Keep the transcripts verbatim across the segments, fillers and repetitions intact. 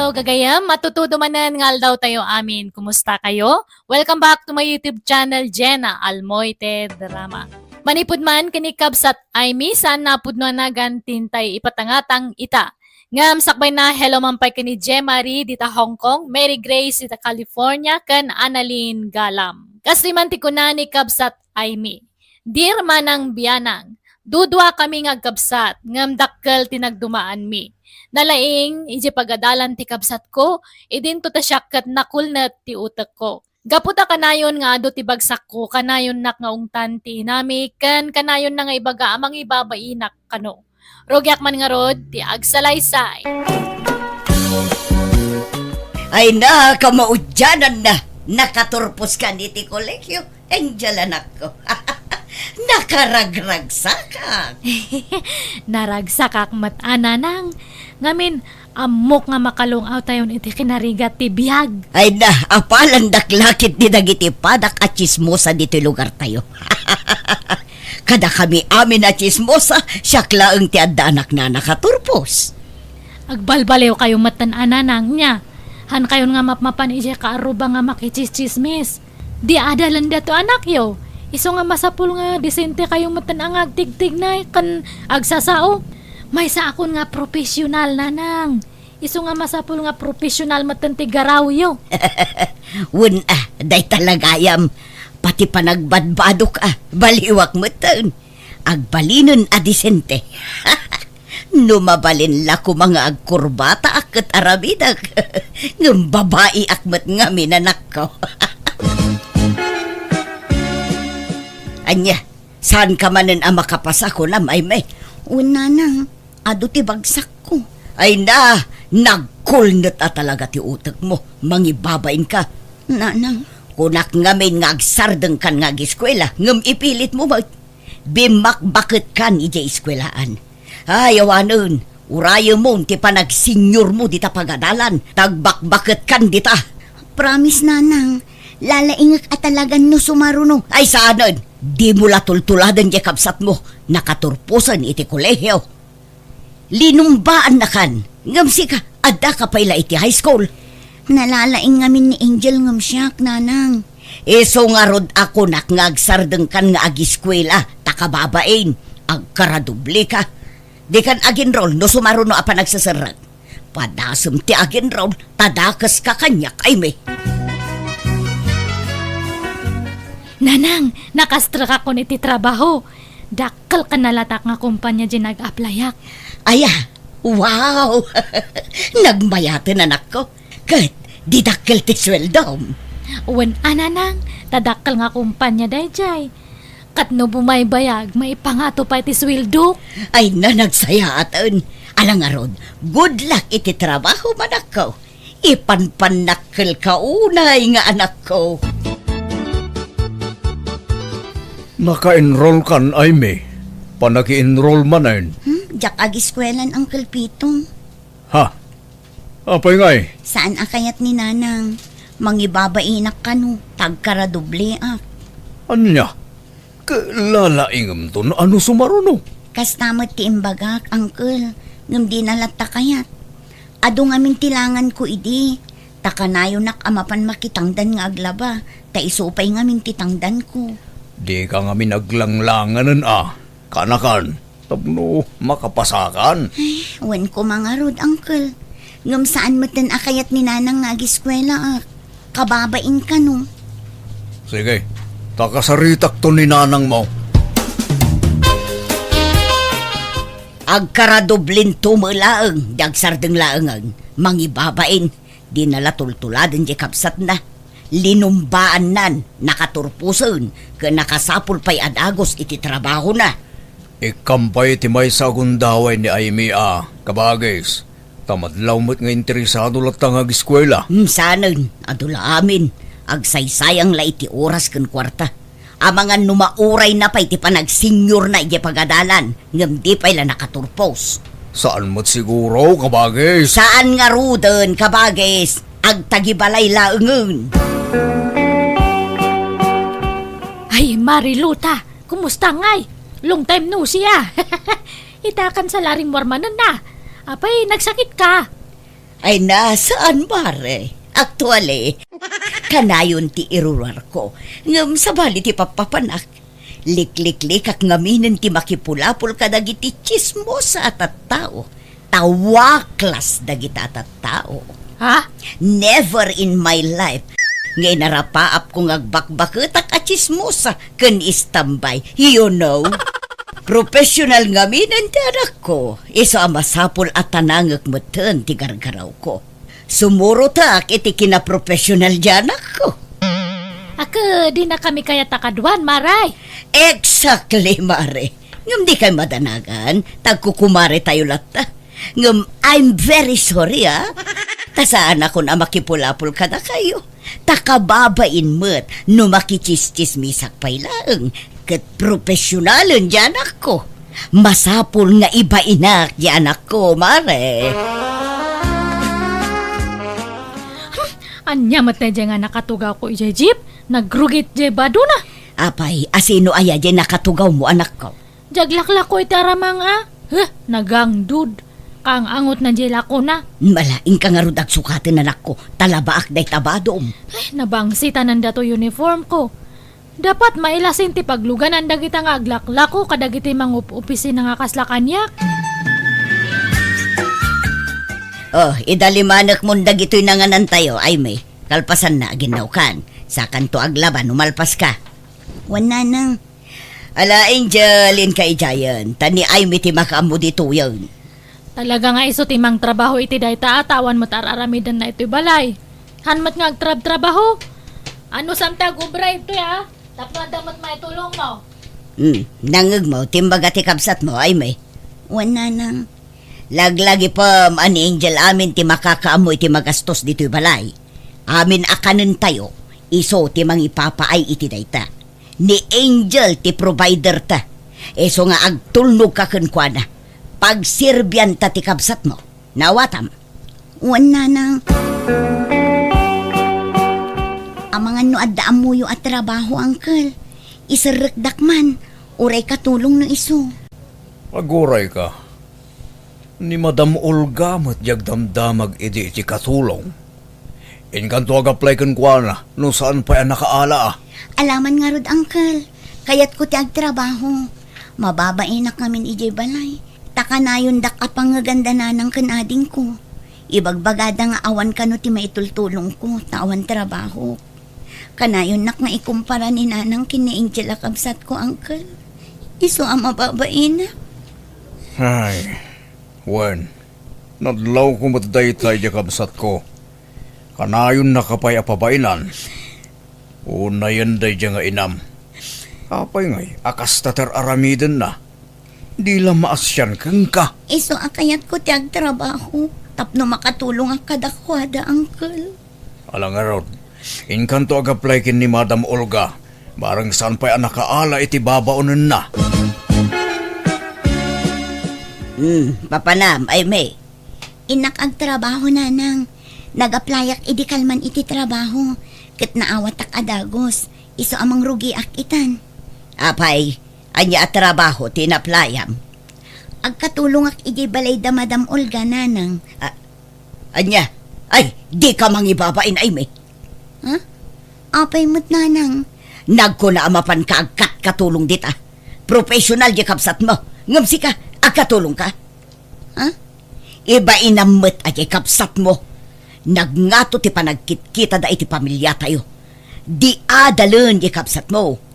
Gagayam, matutudo manen nga aldaw tayo amin. Kumusta kayo? Welcome back to my YouTube channel, Jenna Almoite Drama. Manipud man ken ni Kabsat Aimee, saan napudno a nagan ti intay ipatangatang ita. Ngem sakbay na, hello man pay ken ni Jemarie dita Hong Kong, Mary Grace dita California, ken Annalyn Galam. Kastoy man ti kuna ni Kabsat Aimee, "Dear Manang Bianang, dudua kami nga agkabsat, ngem dakkel ti nagdumaanmi. Nalaing, idiay pagadalan ti kabsatko, idinto ta siak ket nakulnet ti utekko. Gapu ta kanayon nga adu ti bagsakko, kanayonnak nga ungtan ti inami, ken kanayonna nga ibaga a mangibabainak kano. Rugiak man ngarud ti agsalaysay." Ay na, kamaudianan na. Nakaturpos kan iti kolegio. Angel, anakko. Nakaragragsakak. Naragsakak met a, nanang. Ngamin, ammok nga makalung-aw tayon iti kinarigat ti biag. Ay na, apalandak lakit di dagiti padak a tsismosa ditoy lugar tayo. Kadakami amin a tsismosa, siak laeng ti addaanak a nakaturpos. Agbalbaliw kayo metten a, nanang, nia. Haan kayon nga mapmapan idiay kaarruba nga makitsismis. Di adalen daytoy anakyo. Isu nga masapul nga disente kayo metten a nga agtigtignay ken agsasao. Maysaakon nga profesional, nanang. Isu nga masapul nga profesional metten ti garawyo. Wen a, dayta la gayam. Pati panagbadbadok a, baliwak metten. Agbalinen a disente. No mabalin la koma nga agkurbataak ket aramidek, ngem babaiak met ngamin, anakko. Ania, saanka manen a makapasa, kunam, Aimee? Wen, nanang, adu ti bagsakko. Ay na, nagkulnet a talaga ti utekmo, mangibabainka. Nanang. Kunak ngamin nga agsardengkan nga agiskuela, ngem ipilitmo met. Bimmakbaketkan idiay eskuelaan. Ay, awanen, urayemon ti panagsenyormo dita pagadalan, ta agbakbaketkan dita. Promise, nanang, lalaingek a talagan no sumaruno. Ay, saanen, dimo la tultuladen diay kabsatmo, nakaturposen iti kolegio. Linumbaannakan, ngem sika, addaka pay la iti high school. Nalalaing ngamin ni Angel ngem siak, nanang. Isu ngarud a kunak nga agsardengkan nga agiskuela, ta kababain, agkaradobleka. Dikan agenrol no sumaruno a panagseserrek. Padasem ti agenrol, ta dakeska kaniak, Aimee. Nanang, nakastrekakon iti trabaho. Dakkel ken nalatak nga kompania diay nag-applyak. Aya, wow! Nagmayaten, anakko. Ket di dakkel ti sueldom. Wen a, nanang, ta dakkel nga kompania daydiay. Ket no bumaybayag, maipangato pay ti sueldok. Ay na, nagsayaaten. Ala ngarud, good luck iti trabaho, anakko. Ipanpannakkelka unay nga anakko. Naka-enroll kan, Aimee? Panaki-enroll manen? Hmm, diak agiskuelan, Uncle Pitong. Ha? Apay ngay? Saan a kayat ni Nanang. Mangibabainak kano, ta agkaradobleak. Ania? Ket lalaingemto no sumaruno? Kasta met ti imbagak, Uncle, ngem dina latta kayat. Adu ngamin ti langanko idi, ta kanayonak a mapan makitangdan nga aglaba, ta isu pay ngamin ti tangdanko. Dika ngamin aglanglanganen a, kanakan, tapno makapasakan. Ay, wen koma ngarud, Uncle. Ngem saan metten a kayat ni Nanang nga agiskuelaak. Kababain kano. Sige, ta kasaritakto ni nanangmo. Agkaradoblinto met laeng, di agsardeng laengen. Mangibabain, dina la tultuladen diay kabsatna. Linumbaannan, nakaturposen, ken nakasapul pay a dagus iti trabahona. Ikkam pay ti maysa a gundaway ni Aimee a, kabagis. Ta madlaw met nga interesado latta nga agiskuela. Hmm, saanen, adu la amin. Agsaysayang la iti oras ken kuarta. Amangan no maurayna pay ti panagsenyorna idiay pagadalan, ngem di pay la nakaturpos. Saan met siguro, kabagis? Saan ngaruden, kabagis? Agtagibalay laengen. Ay, Mariluta, kumusta ngay? Long time no see, a. Ita kansa la rimmuar manen a. Apay, nagsakitka? Ay na, saan, mare? Actually, kanayon ti iruruarko. Ngem sabali ti pappapanak. Likliklikak ngaminen ti makipulapol kadagiti tsismosa a tattao. Ta waklas dagita a tattao. Ha? Never in my life nga inarapaapko nga agbakbaketak a tsismosa ken istambay. You know? Professional ngaminen ti anakko. Isu a masapul a tanangek metten ti gargarawko. Sumurotak iti kinaprofessional ti anakko. Ket dinakami kayat a kaduan, mare. Exactly, mare. Ngem dikay madanagan, ta agkukumaretayo latta. Ngem I'm very sorry, ah. Ta saanakon a makipulapol kadakayo. Ta kababain met no makitsistsismisak pay laeng ket professionalen ti anakko. Masapul nga ibainak ti anakko, mare. Hmm, ania met daydiay nga nakatugawko idiay jeep? Nagrugit diay badona. Apay, asino aya diay nakatugawmo, anakko? Diay aglaklako iti aramang a. Huh, nagangdud. Kaang-angotna diay lakona. Malaing ka ngarud agsukaten, anakko, ta labaak dayta badom. Ay, nabangsitanan datoy uniformko. Dapat mailasin ti pagluganan dagita nga aglaklako kadagiti mangup-opisina nga kasla kaniak. Oh, idalimanekmon dagitoy nanganantayo, Aimee. Kalpasanna, aginnawkan. Sakanto aglaba no malpaska. Wen, nanang. Ala, Angel, inka idiayen. Ta ni Aimee ti makaammo ditoyen. Talaga nga isu ti mangtrabaho iti dayta a ta awan met ar-aramidenna itoy balay. Han met nga agtrabtrabaho. Ano sam ti agubra itoy, a? Tapno adda met maitulongmo. Hmm, nangngegmo ti imbaga ti kabsatmo, Aimee? Wen, nanang. Laglagipem a ni Angel amin ti makakaammo iti magastos ditoy balay. Amin a kanentayo, isu ti mangipapaay iti dayta. Ni Angel ti provider ta. Isu nga agtulnog ka kenkuana. Pagserbian ta ti kabsatmo. Naawatam? Wen, nanang. Amangan no adda ammoyo a trabaho, uncle. Iserrekdak man. Uray katulong no isu. Aguray ka. Ni Madam Olga met ti agdamdamag idi iti katulong. Inkanto ag-apply kenkuana no saan pay a nakaala a. Alaman ngarud, uncle. Kayatko ti agtrabaho. Mababainak ngamin idiay balay. Ta kanayondak a pangngeganda nanang ken adingko. Ibagbagada nga awan kano ti maitultulongko ta awan trabaho. Kanayonnak nga ikumpara ni nanang ken ni Angel a kabsatko, uncle. Isu a mababainak. Ay, wen, nadlawko met dayta idiay kabsatko. Kanayonnaka pay a pabainan. Unayen daydiay nga inam. Apay ngay a kasta ti ar-aramidenna? Di la maasian kenka. Isu a kayatko ti agtrabaho tapno makatulongak kadakuada, uncle. Ala ngarud, inkanto ag-apply ken ni Madam Olga, bareng saan pay a nakaala iti babaonenna. Hmm, mapanam, Aimee. Innak agtrabaho, nanang. Nag-applyak idi kalman iti trabaho, ket naawatak a dagus. Isu a mangrugiak itan. Apay, ania a trabaho ti in-applyam? Agkatulongak idiay balay da Madam Olga, nanang. A-, ania? Ay, dika mangibabain, Aimee. Ha? Apay met, nanang? Nagkuna a mapanka agkatkatulong dita. Professional diay kabsatmo. Ngem sika, agkatulongka? Ha? Ibainam met a diay kabsatmo. Nagngato ti panagkitkitada iti pamiliatayo. Di adalen diay kabsatmo.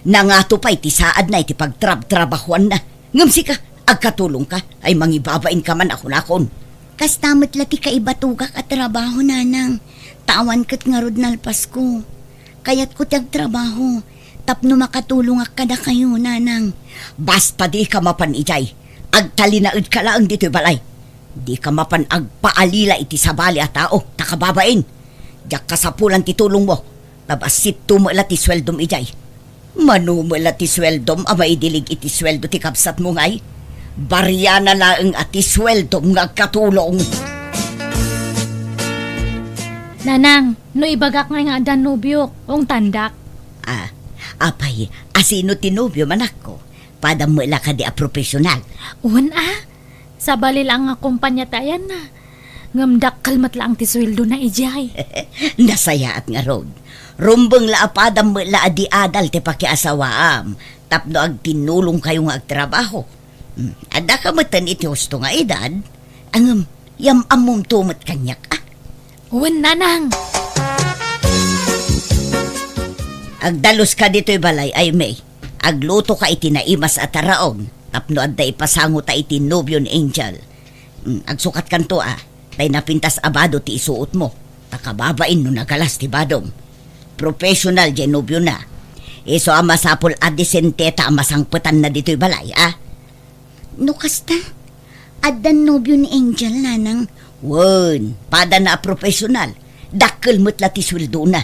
Nangato pay ti saadna iti pagtrabtrabahoanna. Ngem sika, agkatulongka, ay mangibabainka man a kunakon. Kasta met la ti kaibatogak a trabaho, nanang. Ta awan ket ngarud nalpasko. Kayatko ti agtrabaho tapno makatulongak kadakayo, nanang. Basta dika mapan idiay, agtalinaedka laeng ditoy balay. Dika mapan agpaalila iti sabali a tao, ta kababain. Diak kasapulan ti tulongmo. Ta bassitto met la ti sueldom idiay. Mano met la ti sueldom a maidilig iti sueldo ti kabsatmo ngay? Bariana laeng a ti sueldom nga agkatulong. Nanang, no ibagak ngay nga addan nobiok, ungtandak. Ah, apay, asino ti nobiom, anakko? Padam met la kadi a profesional? Wen a, sabali la nga kompania ti ayanna. Ngem dakkel met laeng ti suweldona idiay. Nasayaat ngarud. Rumbeng la a padam met la a di adal ti pakiasawaam tapno agtinnulongkayo nga agtrabaho. Hmm, addaka metten iti husto nga edad, ngem yam-ammomto met kaniak, a? Wen, nanang. Agdaluska ditoy balay, Aimee. Aglutoka iti naimas a taraon tapno adda ipasangota iti nobio ni Angel. Hmm, agsukatkanto, a, tay napintas a bado ti isuotmo. Ta kababain no nagalas ti badom. Professional diay nobiona. Isu a masapul a disenteta a masangpetanna ditoy balay, a? No kasta, addan nobio ni Angel, nanang. Wen, padana a professional. Dakkel met la ti suweldona.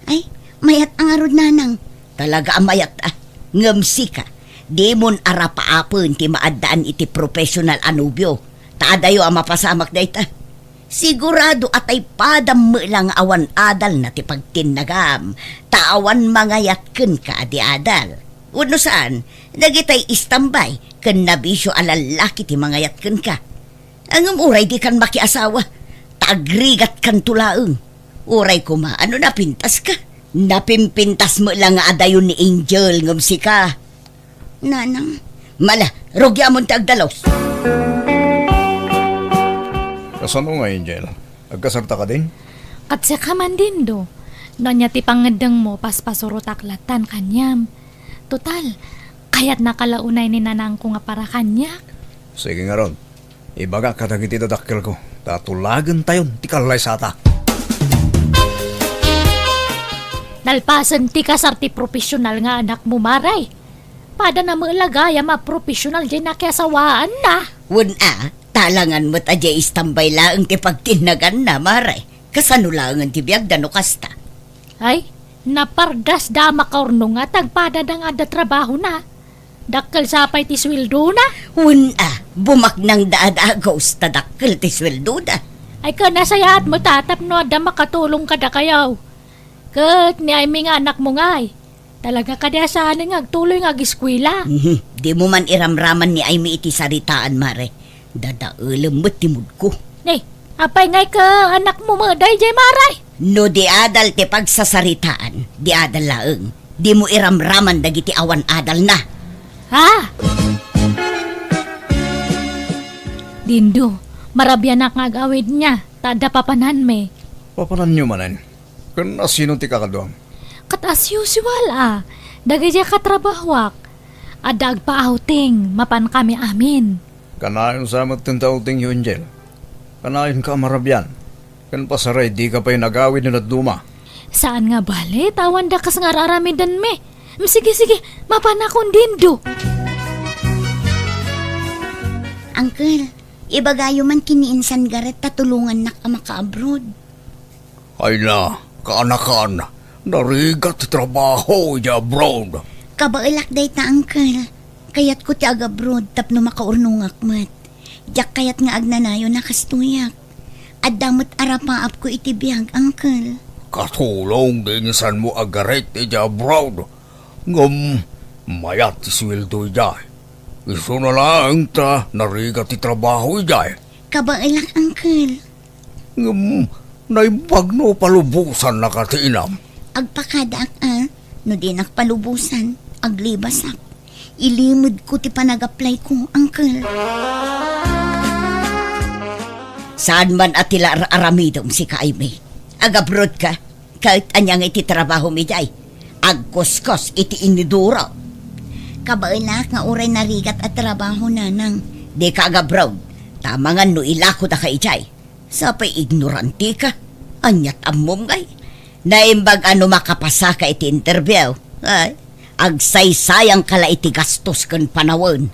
Ay, mayat a ngarud, nanang. Talaga a mayat, a. Ngem sika, dimon arapaapen ti maaddaan iti professional a nobio. Ta adayo a mapasamak dayta. Sigurado a tay padam met la nga awan adalna ti pagtinnagam, ta awan mangayat kenka a di adal. Wenno saan, dagitay istambay ken nabisio a lallaki ti mangayat kenka. Ngem uray dikan makiasawa, ta agrigatkanto laeng. Uray koma, a no napintaska? Napimpintas met la nga adayo ni Angel ngem sika. Nanang. Mala, rugiamon ti agdalus. Kasano nga, Angel? Agkasarta kadin? Ket sika man, Dindo. No ania ti pangngeddengmo, paspasurotak latan kaniam. Total, kayatnaka la unay ni nanangko nga para kaniak. Sige ngarud. Ibagak kadagiti dadakkelko, ta tulagentayon ti kallaysata. Nalpasen ti kasar ti professional nga anakmo, Mare. Padana met la gayam a professional diay nakiasawaanna. Wen a, talangan met a diay istambay laeng ti pagtinnaganna, Mare. Kasano laengen ti biagda no kasta? Ay, napardasda a makaurnong nga tagpadada nga adda trabahona. Dakkel sa pay ti suweldona? Wen a, bumaknangda a dagus ta dakkel ti suweldoda. Ay, ken nasayaat met a tapno adda makatulong kadakayo. Ket ni Aimee nga anakmo ngay, talaga kadi a saanen nga agtuloy nga ageskuela. Mhm. Dimo man iramraman ni Aimee iti saritaan, Mare. Dadaelem met ti moodko. Ni, apay ngay ket anakmo met daydiay, Mare? No di adal ti pagsasaritaan, di adal laeng. Dimo iramraman dagiti awan adalna. Ha? Dindo, marabianak nga agawidna, ta adda papananmi. Papananyo manen? Ken asino ti kakaduam? Ket as usual a, dagiti katrabahoak. Adda agpa-outing, mapankami amin. Kanayon sa met ti outingyo, Angel. Kanayonka a marabian. Ken pasaray dika pay nagawid no dadduma. Saan nga bale, ta awan dakes nga ar-aramidenmi. Mm, sige, sige, mapanakon, Dindo. Uncle, ibagayo man ken ni Insan Garret ta tulongannak a maka-abroad. Ay na, kaanakan, narigat ti trabaho idiay abroad. Kabaelak dayta, Uncle. Kayatko ti ag-abroad tapno makaurnongak met. Diak kayat nga agnanayon a kastoyak. Adda met arapaapko iti biag, Uncle. Katulong ti insanmo a Garret idiay abroad. Ngem, mayat ti sueldo idiay. Isuna laeng ta narigat ti trabaho idiay. Kabaelak, Uncle. Ngem, naimbag no palubosannaka ti inam? Agpakadaak a, no dinak palubosan, aglibasak. Ilimedko ti panag-applyko, Uncle. Saan man a ti la ar-aramidem, sika, Aimee? Ag-abroad ka? Ket ania nga iti trabahom idiay? Agkuskos iti iniduro. Kabaelak nga uray narigat a trabaho, Nanang. Dika ag-abroad, ta amangan no ilakodaka idiay. Sapay ignorantika. Aniat ammom ngay? Naimbag a no makapasaka iti interview, ay, agsaysayangka la iti gastos ken panawen.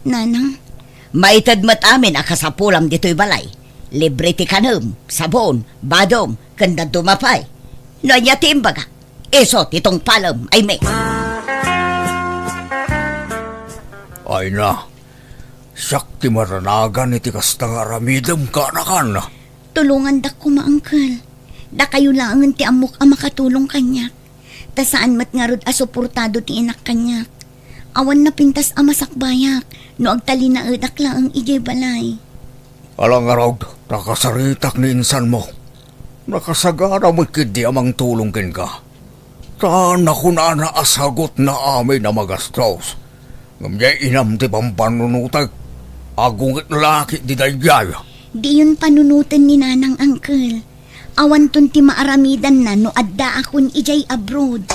Nanang. Maited met amin a kasapulam ditoy balay. Libre ti kanem, sabon, badom, ken dadduma pay. No ania ti imbagak, isu ti tungpalem, Aimee. Ay na, siak ti maranagan iti kasta nga aramidem, kaanakan. Tulongandak koma, Uncle. Dakayo laengen ti ammok a makatulong kaniak. Ta saan met ngarud a suportado ti inak kaniak. Awan napintas a masakbayak no agtalinaedak laeng idiay balay. Ala ngarud, Nakasaritak ni insanmo. Nakasagana met ketdi a mangtulong kenka. Ta nakunana a sagutna amin a magastos. Ngem diay inam ti pampannunotek. Agunget la ketdi daydiay. Diyon panunoten ni Nanang, Uncle. Awanton ti maaramidanna no addaakon idiay abroad.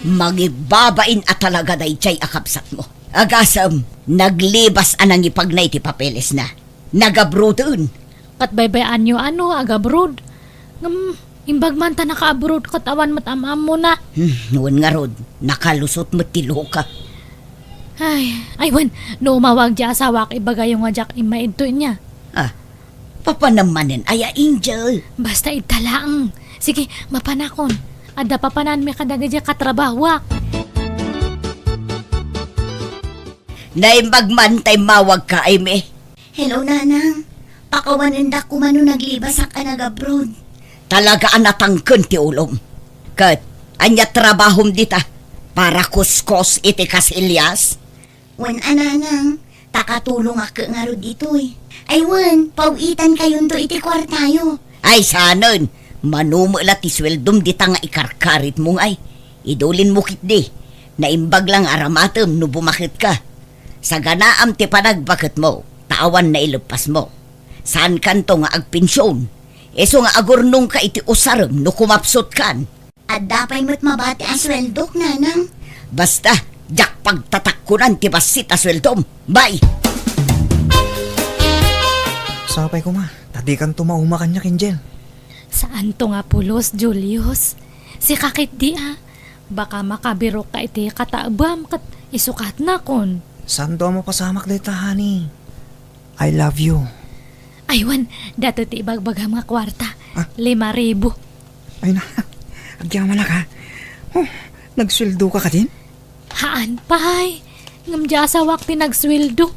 Mangibbabain a talaga daydiay a kabsatmo. Agasem, naglibas a nangipagna iti papelesna. Nagabroaden. Ket baybay-anyo a no agabroad. Ngem, imbag man ta naka-abroad ket awan met am-ammona. Hmm, wen ngarud, nakalusot met ti luka. Ay, ay wen, no umawag diay asawak, ibagayo nga diak immaidto inya. Ah, papanem manen aya, Angel? Basta idta laeng. Sige, mapanakon. Adda papananmi kadagiti katrabahoak. Naimbag man ta immawagka, Aimee. Hello, Nanang. Pakawanendak koma no naglibasak a nagabroad. Talaga a natangken ti ulom. Ket, ania trabahom dita? Para kuskos iti kasilyas? Wen a, Nanang, ta katulongak ngarud ditoy. Ay wen, paw-itankayonto iti kuartayo. Ay, saanen, mano met la ti sueldom dita nga ikarkaritmo ngay. Idulinmo ketdi, naimbag la nga aramatem no bumaketka. Saganaam ti panagbaketmo, ta awan naileppasmo. Saankanto nga agpension, isu nga agurnongka iti usarem no kumapsutkan. Adda pay met mabati a sueldok, Nanang. Basta, diak pagtatakkonan ti bassit a sueldom. Bye! Sapay koma, ta dikanto mauma kaniak, Angel. Saanto nga pulos, Julius. Sika ketdi a. Baka makabirokka iti kataebam ket isukatnakon. Saanto a mapasamak dayta, honey. I love you. Ay wen, datoy ti ibagbagam nga kuarta. Ah? Lima ribu. Ay na, agyamanak, ha? Oh, nagsueldoka kadin? Haan pay. Ngem diay asawak ti nagsueldo.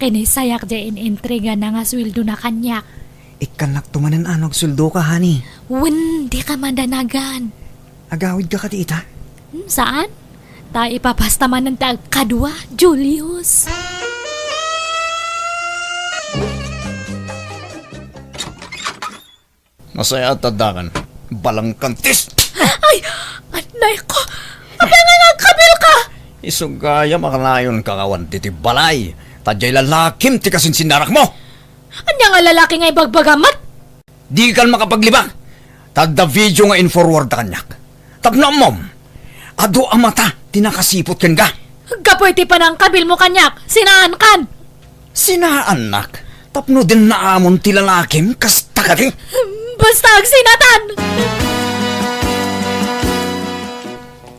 Kinisayak diay in-intrigana nga sueldona kaniak. Ikkannakto manen a no agsueldoka, honey. Wen, dika madanagan. Agawidka kadi ita? Hmm, saan? Ta ipapasta manen ti agkadua, Julius. Nasayaat ta addakan. Balangkantis! Ay! Anay ko! Apay nga nagkabilka? Isu gayam a kanayonka nga awan ditoy balay. Ta diay lalakim ti kasinsinnarakmo! Ania nga lalaki nga ibagbagam met? Dikan makapaglibak. Ta adda video nga in-forward da kaniak. Tapno ammom, adu a mata ti nakasiput kenka. Gapu iti panangkabilmo kaniak, sinaankan. Sinaannak? Tapno dinnaamon ti lalakim kasta kadi? Basta agsinatan!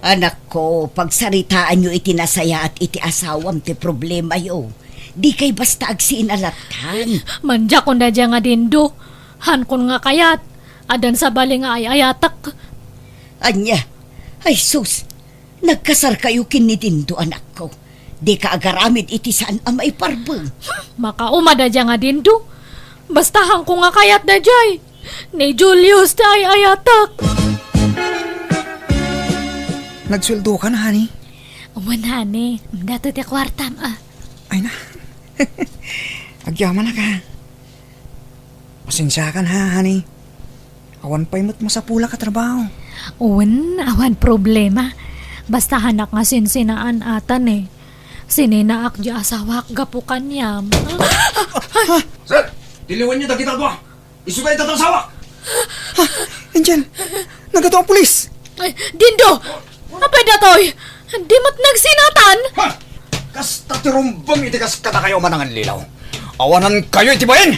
Anakko, pagsaritaanyo iti nasayaat iti asawam ti problemayo. Dikay basta agsinatan. Mandiakon daydiay nga Dindo. Haankon nga kayat. Addan sabali nga ay-ayatek. Ania? Ay sus! Nagkasarkayo ken ni Dindo, anakko. Dika agaramid iti saan a maiparbeng. Makauma daydiay nga Dindo. Basta haankon nga kayat daydiay. Ni Julius ti ay-ayatek. Nagsueldoka na, honey? Wen, honey. Datoy ti kuartam, a. Ay na. Agyamanak, a. Pasensiakan, ha, honey. Awan pay met masapulak a trabaho. Wen, awan problema. Basta haanak nga sinsinaan ata, ne. Sininaak diay asawak gapu kaniam. Sir, tiliwenyo dagita dua. Isu dayta ti asawak! Ah, Angel, nagadu a pulis! Ay, Dindo! Apay datoy? Di met nagsinatan? Ha? Kasta ti rumbeng iti kas kadakayo a manangallilaw. Awanankayo iti bain!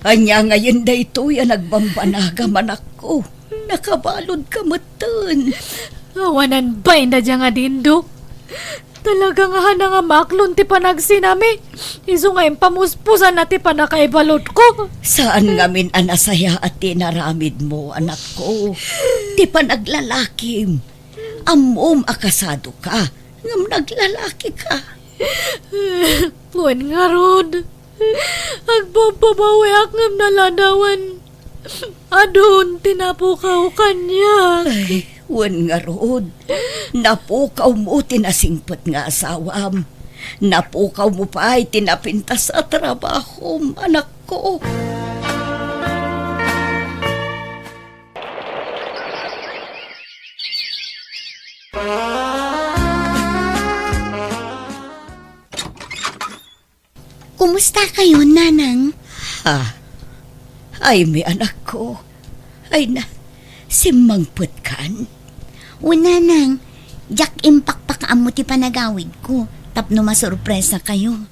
Ania ngayen daytoy a nagbambanagam, anakko? Nakabaludka metten. Awanan bain daydiay nga Dindo. Talaga nga haanak nga maaklon ti panagsinami. Isu nga impamuspusanna ti pannakaibaludko. Saan ngamin a nasayaat ti inaramidmo, anakko. Ti panaglalakim. Ammom a kasadoka, ngem naglalakika. Wen ngarud, agbababawiak ngem naladawen. Adun ti napukaw kaniak. Ay, wen ngarud, napukawmo ti nasingpet nga asawam. Napukawmo pay ti napintas a trabahom, anakko. Kumusta kayo, Nanang? Ha? Ay, mi anakko. Ay na, simmangpetkan? O, Nanang, diak impakpakaammo ti panagawidko tapno masurpresa kayo.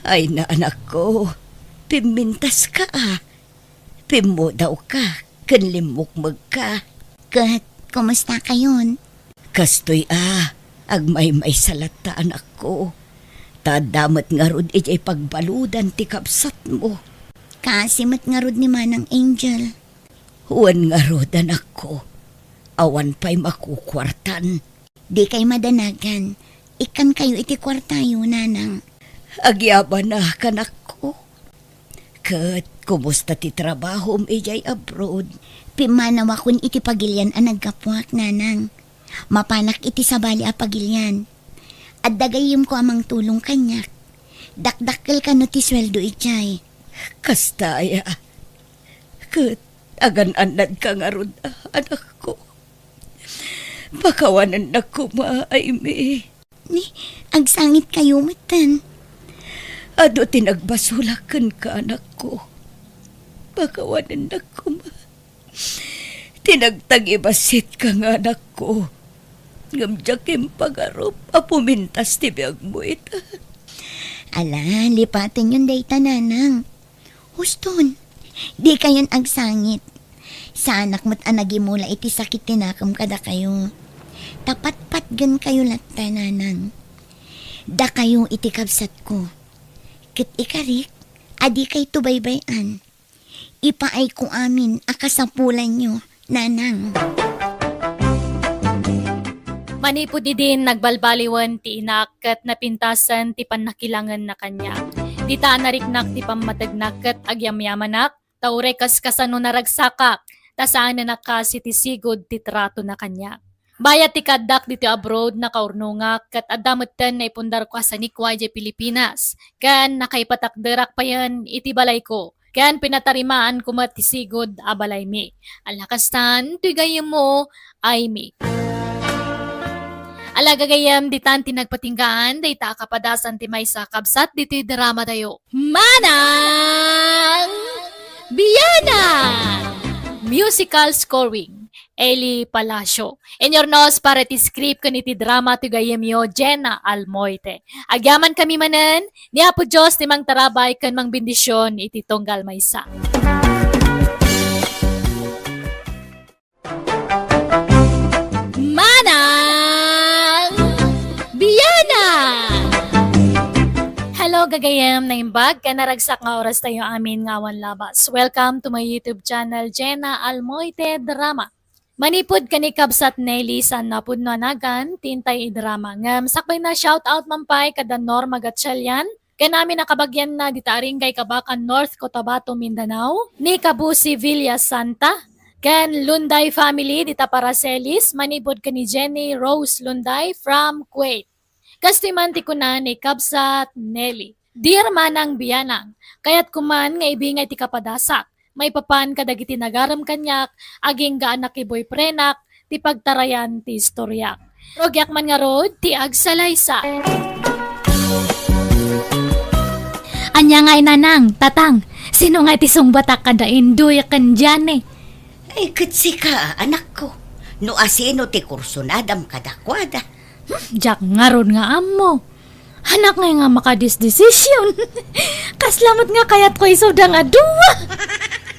Ay na, anakko, pimmintaska a. Pimmudawka ken limmukmegka. Ket, kumusta kayon? Kastoy a, agmaymaysa latta, anakko. Ta adda met ngarud idiay pagbaludan ti kabsatmo. Kaasi met ngarud ni Manang Angel. Wen ngarud, anakko. Awan pay makukuartan. Dikay madanagan. Ikkankayo iti kuartayo, Nanang. Agyamanak, anakko. Ket kumusta ti trabahom idiay abroad? Pimmanawakon iti pagilian a naggapuak, Nanang. Mapanak iti sabali a pagilian. Adda gayyemko a mangtulong kaniak. Dakdakkel kano ti sueldo idiay. Kasta aya. Ket agan-annadka ngarud, anakko. Pakawanennak koma, Aimee. Ni, agsangitkayo metten. Adu ti nagbasolak kenka, anakko. Pakawanennak koma. Ti nagtagibasitka nga anakko. Ngem diak impagarup a pumintas ti biagmo ita. Ala, lipatenyon dayta, Nanang. Huston, dikayon agsangit. Saanak met a nagimula iti sakit ti nakem kadakayo. Ta patpatgenkayo latta, Nanang. Dakayo iti kabsatko. Ket ikarik, a dikayto baybay-an. Ipaayko amin a kasapulanyo, Nanang. Manipud idin, nagbalbaliwen ti inak ket napintasen ti pannakilangenna kaniak. Dita a nariknak ti pammategnak ket agyamyamanak, ta uray kaskasano naragsakak, ta saanen a kas iti sigud ti tratona kaniak. Bayat ti kaaddak ditoy abroad, nakaurnongak, ket adda metten naipundarko a sanikua idiay Pilipinas, ken nakaipatakderak payen iti balayko. Ken pinatarimaanko met ti sigud a balaymi. Ala kastan, toy gayyemmo, Aimee. Ala gagayyem, ditan ti nagpatinggaan dayta a kapadasan ti maysa a kabsat ditoy dramatayo. Manang Bianang! Musical scoring, Eli Palacio. Inyurnos para iti script ken iti drama ti gayyemyo, Jenna Almoite. Agyamankami manen, ni Apo Dios ti mangtarabay ken mangbendision iti tunggal maysa. Manang Bianang! Hello, gagayyem, naimbag ken naragsak nga oras tayo amin nga awan labas. Welcome to my YouTube channel, Jenna Almoite Drama. Manipud ken ni Kabsat Nelly, saan a pudno a nagan ti intay idrama. Ngem sakbay na, shout out man pay kada Norma Gatchalian, ken amin a kabagianna dita Aringay, Kabacan, North Cotabato, Mindanao, ni Kabusi Villa Santa, ken Lunday family dita Paracelis, manipud ken ni Jenny Rose Lunday from Kuwait. Kastoy man ti kuna ni Kabsat Nelly, "Dear Manang Bianang, kayatko man nga ibingay ti kapadasak maipapan kadagiti nagarem kaniak agingga a nakiboyfriendak ti pagtarayan ti istoriak. Rugiak man ngarud ti agsalaysay." Ania ngay, Nanang, Tatang, sino ngay ti sungbatak kada Indoy ken Diane? Ay, ket sika, anakko, no asino ti kursunadam kadakuada. Hmm, diak ngarud nga ammo. Anak ngay nga makadisdesisyon. Kasla met nga kayatko isuda nga dua.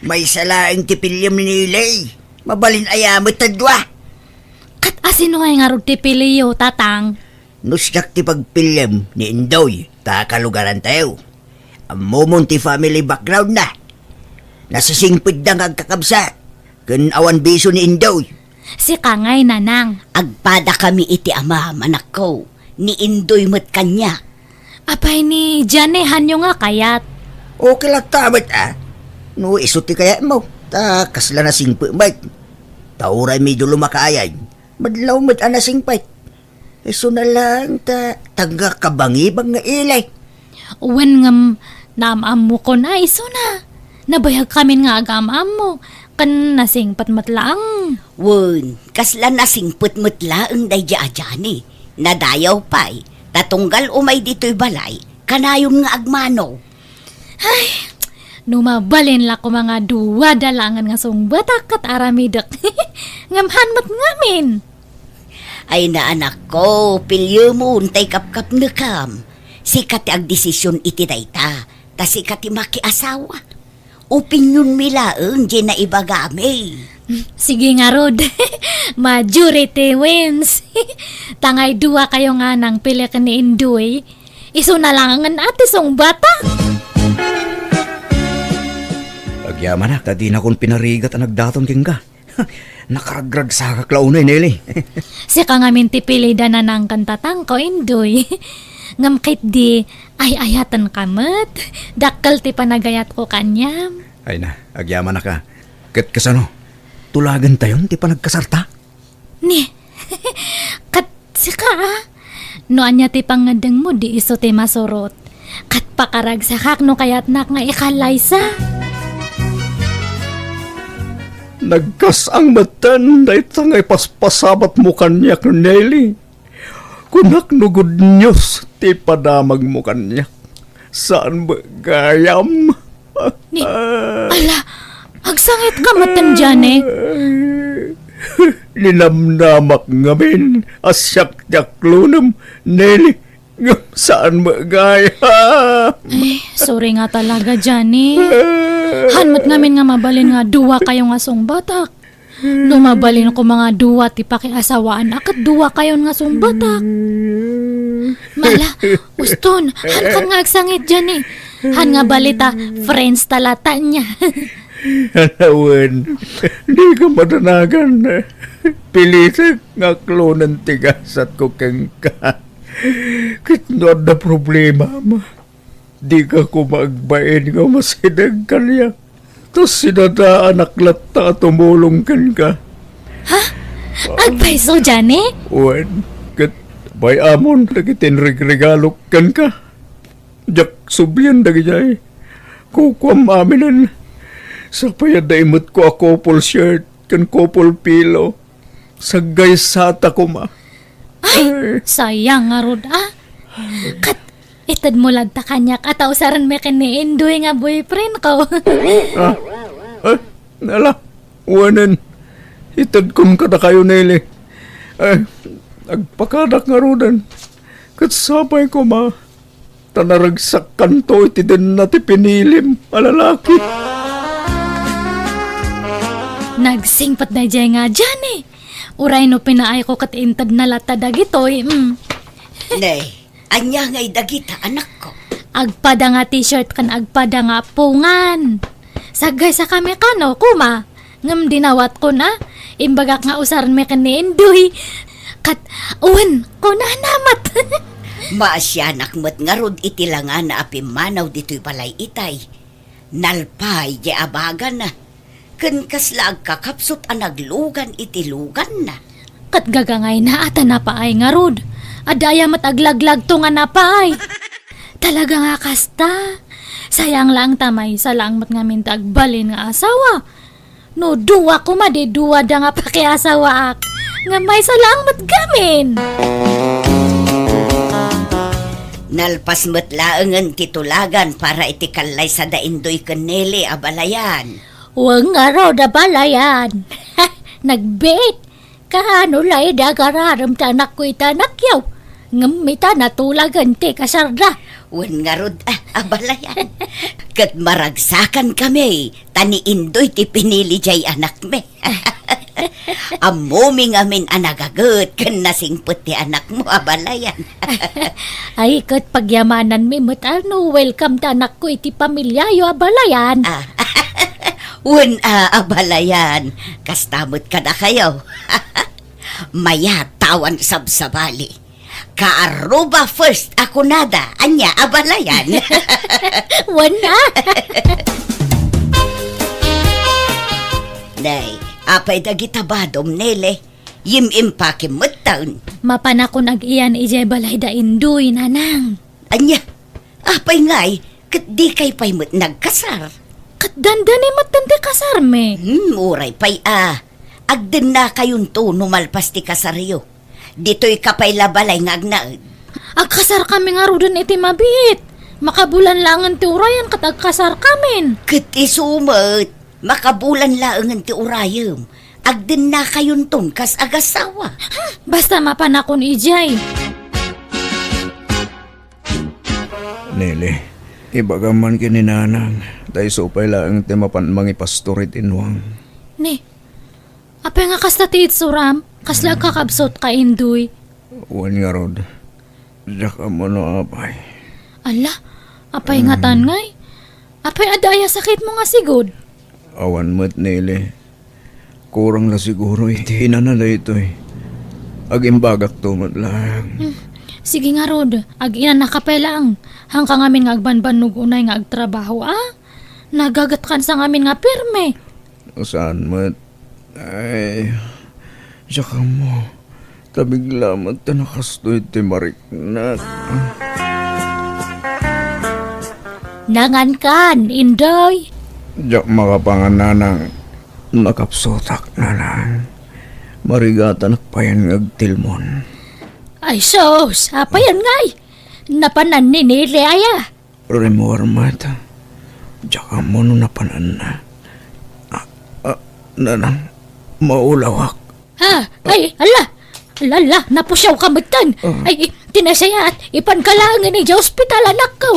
Maysa laeng ti piliem ni Nelly. Mabalin aya met a dua. Ket asino ngay ngarud ti piliyo, Tatang? No siak ti pagpiliem ni Indoy, ta kalugarantayo. Ammomon ti family background na. Nasisingpetda nga agkakabsat, ken awan bisio ni Indoy. Sika ngay, Nanang. Agpadakami iti amam, anakko, ni Indoy met kaniak. Apay ni Diane, hanyo nga kayat? Okay latta met a. No isu ti kayatmo. Ta kasla nasingpet met. Ta uray mi dulo makaayay, madlaw met a nasingpet. Isuna laeng ta tagna kabangibang nga ili. Wen ngem, naam-ammokon a isuna. Nabayagkamin nga agam-ammo, ken nasingpet met laeng. Wen, kasla nasingpet met laeng daydi a Johnny. Nadayaw pay, ta tunggal umay ditoy balay, kanayon nga agmano. Ay, no mabalin la koma nga dua da laengen nga sungbatak ket aramidek. Ngem han met ngamin. Ay, anakko, pilyemon tay kapkapnekam. Sika ti agdesision iti dayta, ta sika ti makiasawa. Opinionmi laeng diay naibagami. Sige ngarud. Majority wins. Tangay dua kayo nga nangpili ken ni Indoy. Isuna laengen a ti sungbata. Agyamanak a dinakon pinarigat a nagdaton kenka. Nakaragragsakak la unay, Nelly. Sika ngamin ti pili da Nanang ken Tatangko, Indoy. Ngem ketdi, ay-ayatenka met. Dakkel ti panagayatko kaniam. Ay na, agyamanak a. Ket kasano? Tulagentayon ti panagkasarta? Ni, ket sika, a? No ania ti pangngeddengmo, di isu ti masurot. Ket pakaragsakak no kayatnak nga ikallaysa. Nagkas-ang metten dayta nga ipaspasabatmo kaniak, Nelly. Kunak no good news ti padamagmo kaniak. Saan met gayam? Ni, ala, agsangitka metten, Johnny. Ninamnamak ngamin a siak ti aklonem, Nelly. Ngem saan met gayam? Ay, sorry nga talaga, Johnny. Han met ngamin nga mabalin nga dua kayo nga sungbatak. No mabalin koma nga dua ti pakiasawaan a ket dua kayon nga sungbatak. Mala, uston, han kan nga agsangit diay, eh. Han nga balita, friends ta latta nia. Wen, dika madanagan. Pilitek nga aklonen ti gasatko kenka. Ket no adda problemam, dika koma agbain nga umasideg kaniak. Ta sinadaanak latta a tumulong kenka. Ha? Agpayso, Johnny? Wen, ket bay-amon dagiti inregregalok kenka. Diak sublien dagidiay. Kukuam aminen. Sapay adda imetko a couple shirt ken couple pillow. Saggaysata koma. Ay, ay, sayang ngarud, a. Ket itedmo latta kaniak a ta usarenmi ken ni Indoy nga boyfriendko. Ah? Eh, ala, wanen. Itedkon kadakayo, Nelly. Eh, agpakadak ngaruden. Ket sapay koma. Ta naragsakkanto iti denna ti pinilim a lalaki. Nagsingpet daydiay nga Johnny. Uray no pinaayko ket intedna latta dagitoy, mm. Ne, ania ngay dagita, anakko? Agpada nga t-shirt ken agpada nga appungan. Saggaysakami kano, kuma. Ngem dinawatkon a, imbagak nga usarenmi ken ni Indoy. Ket, wen, kunana met. Maasianak met ngarud iti langana a pimmanaw ditoy balay itay. Nalpay diay abagana. Ken kasla agkakapsut a naglugan iti luganna. Ket gagangayna a ta napaay ngarud. Adda aya met aglaglagto nga napaay. Talaga nga kasta. Sayang laeng ta maysa laeng met ngamin ti agbalin nga asawa. No dua koma, di dua da nga pakiasawaak. Nga maysa laeng met gamin. Nalpas met laengen ti tulagan para iti kallaysa da Indoy ken Nelly, abalayan. Wen ngarud, abalayan. Nagbiit. Kaano la idi agararem ti anakko iti anakyo? Ngem ita natulagen ti kasarda. Wen ngarud, a, abalayan. Ket maragsakankami, ta ni Indoy ti pinili diay anakmi. Ammomi ngamin a nagaget ken nasingpet ti anakmo, abalayan. Ay, ket pagyamananmi met a no welcome ti anakko iti pamiliayo, abalayan. Ah, wen, a, abalayan. Kasta met kadakayo. Mayat awan sabsabali. Kaaruba first a kunada, ania, abalayan. Wen a. Apay dagita badom, Nele? Yim-impakim metten. Mapanakon ag-iyan idiay balay da Indoy, Nanang. Ania? Apay ngay, ket dikay pay met nagkasar? Ket dandani metten ti kasarmi. Hmm, uray pay a. Agdennakayonto no malpas ti kasaryo. Ditoyka pay la balay nga agnaed. Agkasarkami ngaruden iti mabiit. Makabulan laengen ti urayan ket agkasarkamin. Ket isu met, makabulan laengen ti urayem. Agdennakayonton kas agasawa. Hmm, basta mapanakon idiay. Nele, ibagam man ken ni Nanang, ta isu pay laeng ti mapan mangipastor iti inuam. Ne, apay nga kasta ti itsuram? Kasla agkakabsotka, Indoy? Wen ngarud, diak ammo no apay. Ala, apay ngatan ngay? Apay adda aya sakitmo nga sigud? Awan met, Nele. Kurang la siguro iti inana daytoy. Agimbagakto met laeng. Hmm. Sige ngarud, ag-inanaka pay laeng. Haanka ngamin nga agbanbannog unay nga agtrabaho, a? Nagagatkansa ngamin nga pirme. Saan met? Ay, diak ammo. Ta bigla met ta nakastoy ti mariknak. Nangankan, Indoy? Diak makapangan, Nanang. Nakapsutak, Nanang. Marigatanak payen nga agtilmon. Ay sus, apayan ngay? Napanan ni Nele aya? Rimmuar met. Diak ammo no napananna. Ah, ah, Nanang, maulawak. Ha? Ay, ala! Ala, ala, napusiawka metten. Ah. Ay, ti nasayaat, ipanka laengen idiay ospital, anakko.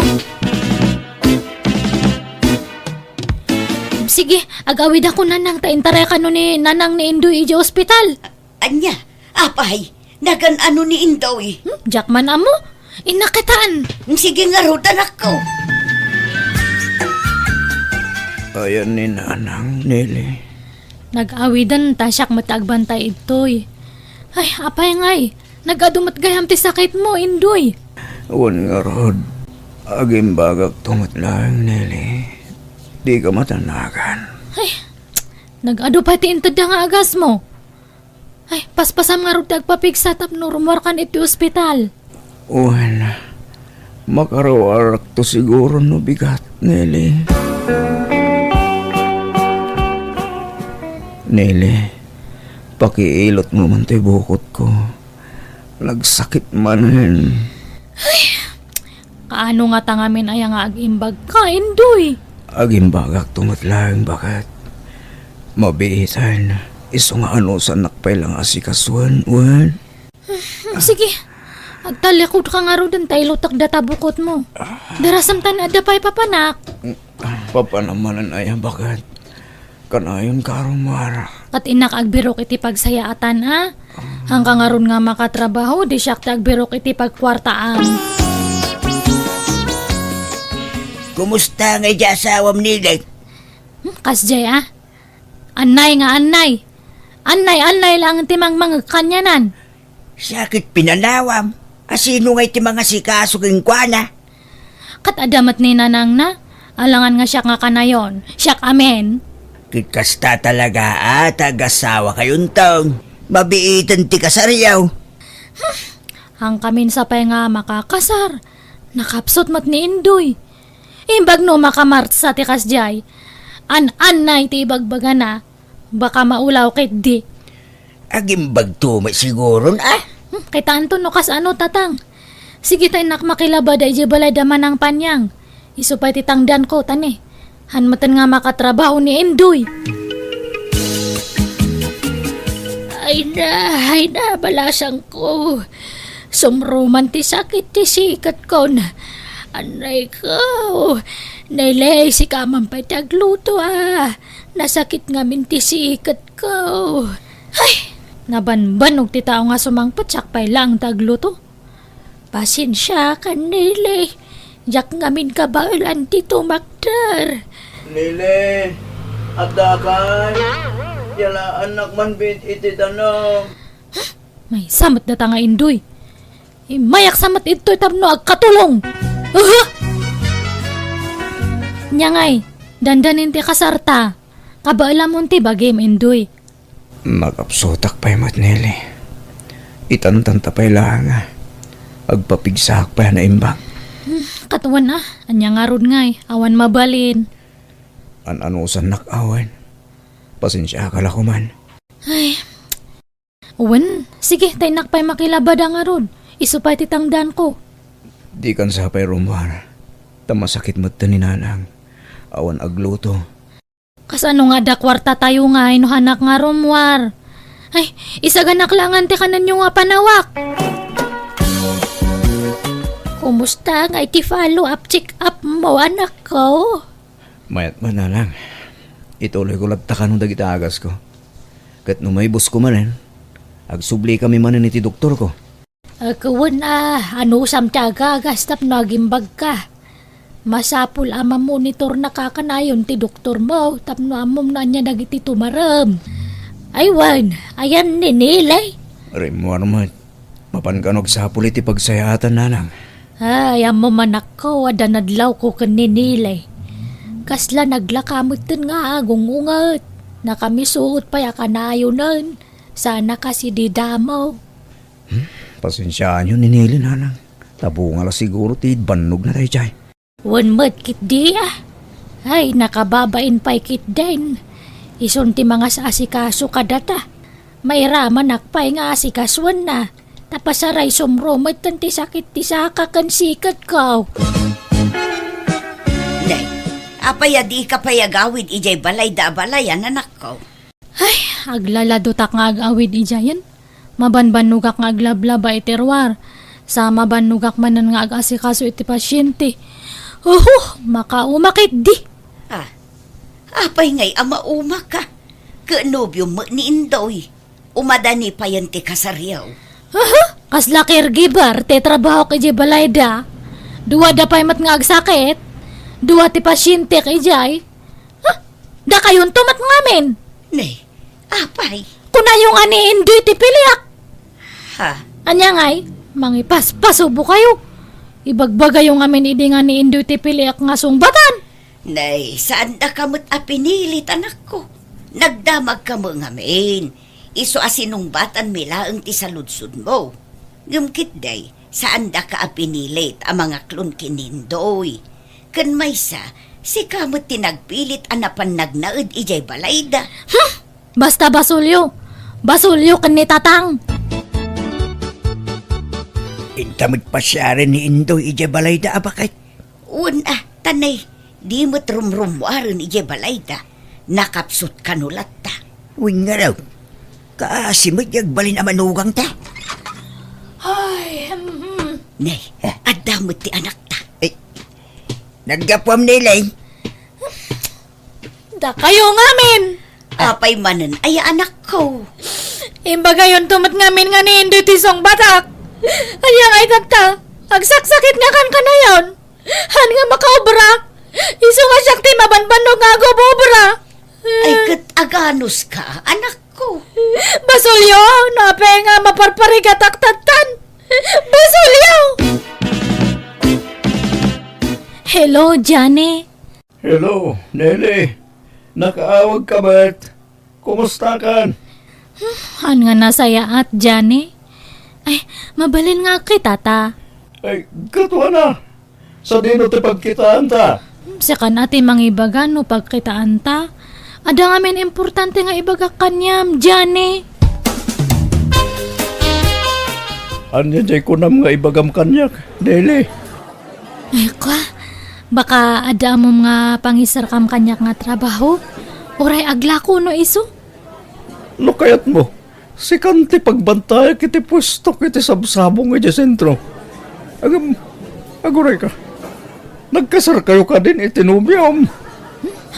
Sige, agawidakon, Nanang, ta intaray kano ni Nanang ni Indoy idiay ospital. Ania? Apay, nagan-ano ni Indoy? Hmm, diak man ammo. Innak kitaen. Sige ngarud, anakko. Ayan ni Nanang, Nele. Nag-awiden ta siak met ti agbantay idtoy. Ay, apay ngay, nag-adu met gayam ti sakitmo, Indoy? Wen ngarud, agimbagakto met laeng, Nele. Dika matanagan. Ay, nag-adu pay ti intedda nga agasmo. Ay, paspasam ngarud ti agpapigsa tapno rummuarkan iti ospital. Wen, makaruarakto siguro no bigat, Nele. Nele, pakiilotmo man ti bukotko. Nagsakit manen. Ay, kaano ngata ngamin aya nga agimbagka, Indoy? Agimbagakto met laeng baket. Mabiitan, isu nga anusannak pay la nga asikasuen, wen? Sige, agtallikudka ngaruden ta ilutek data bukotmo. Darasem ta ni adda pay papanak. Papanam manen aya baket. Kanayon ka, Romar. Ket innak agbirok iti pagsayaatan, a? Haanka ngarud nga makatrabaho, di siak ti agbirok iti pagkuartaam. Kumusta nga idiay asawam, Nele? Hmm, kasdiay, a? Annay nga annay. Annay, annay laeng ti mangmangeg kanianan. Siak ket pinanawam. A, sino ngay ti mangasikaso kenkuana? Ket adda met ni nanangna, alangan nga siak nga kanayon, siak amin. Ket kasta talaga a ta agasawakayonton, mabiiten ti kasaryo. Haankamin sa pay nga makakasar, nakapsut met ni Indoy. Imbag no makamartsa ti kasdiay, an-annay ti ibagbagana, baka maulaw ketdi. Agimbagto met siguron, a? Hmm, kitaenton no kasano, Tatang. Sige ta innak makilabada idiay balay da Manang Panyang. Isu pay ti tangdanko, ta ne, han metten nga makatrabaho ni Indoy. Ay na, ay na, balasangko. Sumruman ti sakit ti siketkon. Annay ko. Nele, sika man pay ti agluto, a. Nasakit ngamin ti siketko. Ay, nabanbanog ti tao nga sumangpet, siak pay laeng ti agluto. Pasensiakan, Nele. Diak ngamin kabaelan ti tumakder. Nele, addakay? Yalaannak man biit iti danum. Maysa met data nga Indoy. Immayak sa met idtoy tapno agkatulong. Aha! Nia ngay, dandanin ti kasarta. Kabaelamon ti bagim, Indoy. Nakapsutak pay met, Nelly. Itantanta pay laeng a agpapigsaak pay a naimbag. Hmm, katuan a, ania ngarud ngay, awan mabalin. An-anusannak awan. Pasensiaka la koman. Ay. Wen, sige, ta innak pay makilabada ngarud. Isu pay ti tangdanko. Dikan sa pay rummuar. Ta masakit metten ni Nanang. Awan agluto. Kasano nga adda kuartatayo ngay no hanak nga rummuar? Ay, isaganak laengen ti kanenyo nga panawak. Kumusta ngay ti follow-up check-up mo, anakko? Mayat met, Nanang. Ituloyko latta kano dagiti agasko. Ket no maibusko manen, agsublikami manen iti doktorko. Wen a, anusam ti agagas tapno agimbagka. Masapul a mamonitornaka a kanayon ti doktormo tapno ammom no ania dagiti tumarem. Ay wen, ayan ni Nelly? Rimmuar met. Mapan kano agsapul iti pagsayaatan, Nanang. Ay, ammom, anakko, adda nadlawko ken ni Nelly. Kasla naglaka metten nga agung-unget. Nakamisuot pay a kanayonen. Saan a kas idi damo. Hmm? Pasensiaanyo ni Nelly, Nanang. Ta bunga la siguro ti bannogna daydiay. Wen met ketdi a. Ay, nakababain pay ketdin. Isun ti mangas-asikaso kadata. Mairamanak pay nga asikasoenna. Ta pasaraysom met ti sakit ti saka ken siketko. Nay, apay a dika pay agawid idiay balayda a balayan, anakko? Ay, aglaladotak nga ag-awid idiayen. Mabanbannogak nga aglablaba iti ruar. Sa mabannogak manen nga ag-asikaso iti pasiente. Uhu, makauma ketdi. Ah, apay ngay a maumaka? Ket nobiom met ni Indoy. Umadani payen ti kasaryo. Uhu, kasla caregiver ti trabahok idiay balayda. Duada pay met nga agsakit. Dua ti pasientek idiay. Ha? Dakayonto met ngamin. Ne, apay? Kunayo nga ni Indoy ti piliak. Ha? Ania ngay? Mangipaspasubo kayo. Ibagbagayo ngamin idi nga ni Indoy ti piliak nga sungbatan. Nay, saandaka met a pinilit, anakko. Nagdamagka met ngamin. Isu a sinungbatanmi laeng ti saludsodmo. Ngem ketdi, saandaka a pinilit a mangaklon ken ni Indoy. Ken maysa, sika met ti nagpilit a napan nagnaed idiay balayda. Hmm! Basta basolyo! Basolyo ken ni Tatang! Inta met pasiaren ni Indoy idiay balayda a baket. Wen a, ta nay, di met rumrummuaren idiay balayda. Nakapsut kano latta. Wen ngarud, kaasi met ti agbalin a manugangta. Ay, hmm. Nay, adda met ti anakta. Ay, naggapuam, Nelly. Dakayo ngamin! Apay manen aya, anakko? Imbagayonto met ngamin nga ni Indoy ti sungbatak. Ania ngay tatta? Agsaksakit nga kankanayon. Han nga makaobra? Isu nga siak ti mabanbannog nga agobobra. Ay, ket aganuska, anakko. Basolyo, no apay nga maparparigatak tattan. Basolyo! Hello, Johnny. Hello, Nelly. Nakaawagka met. Kumustakan? Han nga nasayaat, Johnny. Ay, mabalin nga agkitata. Ay, katuana. Sadino ti pagkitaanta? Sika a ti mangibaga no pagkitaanta. Adda ngamin importante nga ibagak kaniam, Johnny. Ania jay kunam nga ibagam kaniak, Nelly? Ay, kwa, baka adda ammom nga pangisarkam kaniak nga trabaho? Uray aglako no isu? No kayatmo, sikan ti pagbantayak iti puestok iti sabsabong idiay sentro. Agam, agurayka. Nagkasarkayo kadin iti nobiom?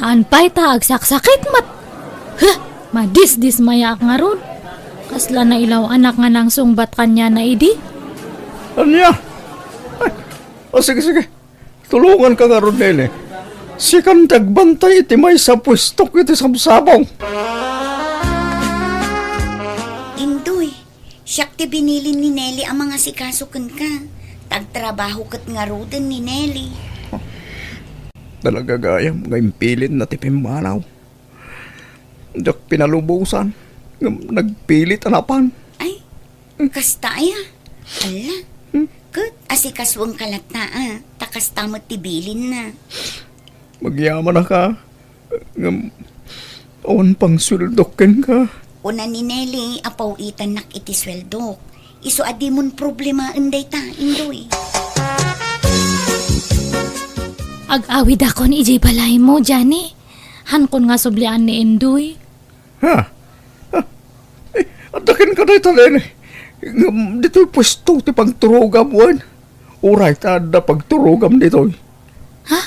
Haan pay ta agsaksakit met. Huh! Madisdismayaak ngarud. Kasla nailaw-anak nga nangsungbat kaniana idi. Ania? Ay, o, sige, sige. Tulonganka ngarud, Nelly. Sikan ti agbantay iti maysa a puestok iti sabsabong. Indoy, siak ti binilin ni Nelly a mangasikaso kenka. Ta agtrabaho ket ngaruden ni Nelly. Talaga gayam nga impilinna ti pimmanaw. Diak pinalubosan. Ngem nagpilit a napan. Ay, kasta aya. Alla. Hmm? Ket asikasuenka latta, a, ta kasta met ti bilinna. Agyamanaka, ngem awan pang sueldok kenka. Kuna ni Nelly a paw-itannak iti sueldok. Isu a dimon problemaen dayta, Indoy. Ag-awidakon idiay balaymo, Johnny. Hankon nga sublian ni Indoy. Ha? Ha? Eh, adda kenka dayta, Nelly. Ngem ditoy puesto ti pagturogam, wen? Uray ta adda pagturogam ditoy. Ha?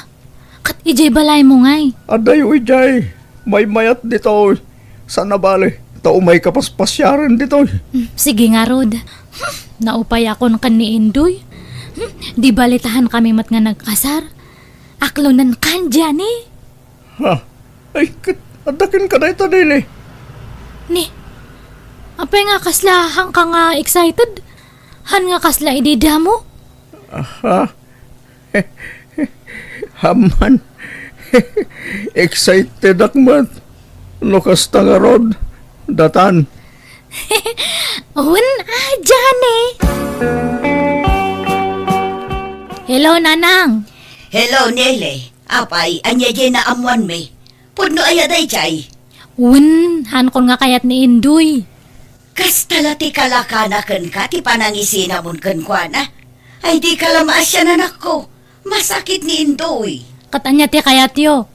Ket idiay balaymo ngay? Adayo idiay. Maymayat ditoy. Saan a bale, ta umayka paspasiaren ditoy. Hmm, sige ngarud. Hmm, naupayakon ken ni Indoy. Hmm, di bale ta hankami met nga nagkasar. Aklonenkan, Johnny. Ha? Ay, ket adda kenka dayta, Nelly. Ni, apay nga kasla hanka nga excited? Han nga kasla idi damo? Aha. Amman. Excitedak met. No kasta ngarud, datan. Wen, a, Johnny. Hello, Nanang. Hello, Nelly. Apay, ania diay naammoanmi? Pudno aya daydiay? Wen, hankon nga kayat ni Indoy. Kasta la ti kalakana kenka ti panangisinamon kenkuana. Ay, dika la maasian, anakko. Masakit ni Indoy. Ket ania ti kayatyo?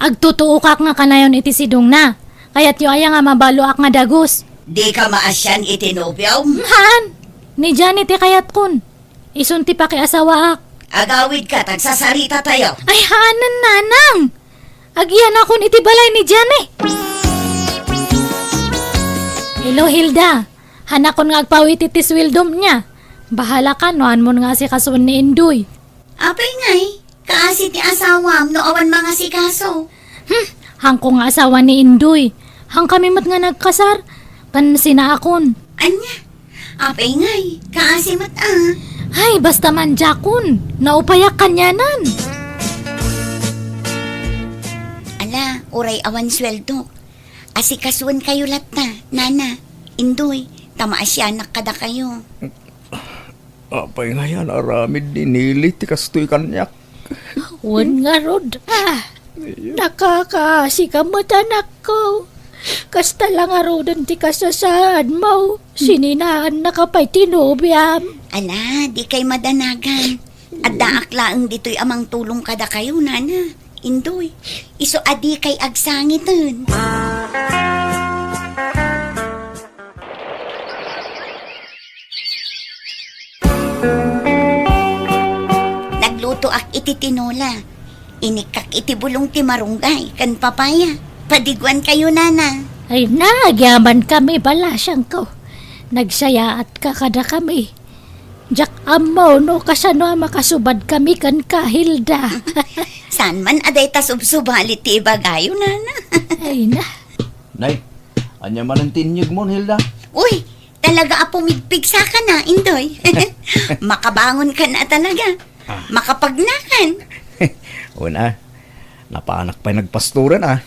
Agtutuokak nga kanayon iti sidongna. Kayatyo aya nga mabaloak nga dagus? Dika maasian iti nobiom? Haan. Ni Johnny ti kayatkon. Isun ti pakiasawaak. Agawidka, ta agsasaritatayo. Ay, haanen, Nanang! Agiyanakon iti balay ni Johnny. Hello, Hilda. Hanakon nga agpaw-it iti sueldom nia. Bahalaka no haanmon nga asikasuen ni Indoy. Apay ngay, kaasi ti asawam no awan mangasikaso? Hmm, hanko nga asawa ni Indoy. Hankami met nga nagkasar. Ken sinaakon. Ania? Apay ngay, kaasi met a. Ay, basta mandiakon. Naupayak kanianan. Ala, uray awan sueldo. Asikasuenkayo latta, Nana, Indoy, ta maasianak kadakayo. Apay ngay a naaramid ni Nelly ti kastoy kaniak? Wen ngarud, a. Nakakaasika met, anakko. Kasta la ngaruden ti kasasaadmo. Sininaannaka pay ti nobiam. Ala, dikay madanagan. Addaak laeng ditoy a mangtulong kadakayo, Nana, Indoy. Isu a dikay agsangiten. Naglutoak iti tinola. Inikkak iti bulong ti marunggay ken papaya. Padiguankayo, Nana. Ay, nagyamankami, balasiangko. Nagsayaatka kadakami. Diak ammo no kasano a makasubadkami kenka, Hilda. Saan man a dayta subsubali ti ibagayo, Nana. Ay na. Nay, ania manen ti inyegmon, Hilda? Uy, talaga a pumigpigsaka na, Indoy. Makabangonkan a talaga. Ah. Makapagnakan. Una, napanak pay nagpastoran, a.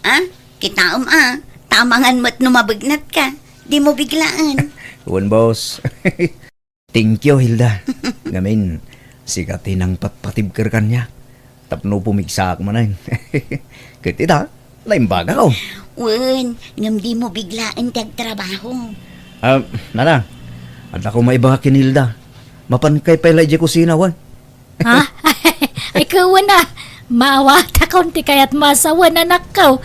Ah, kitaem, a. Tamangan met no mabegnatka. Dimo biglaen. Wen, boss. Thank you, Hilda. Ngamin, sika ti nangpatpatibker kaniak tapno pumigsaak manen. Ket ita, naimbagak, o. Wen, ngem dimo biglaen ti agtrabaho. Ah, Nana, adda ko maibaga ken Hilda. Mapankay pay la idiay kusina, wen? Ha? Ay, kawan a. Maawatakon ti kayatmo a sawen, anakko.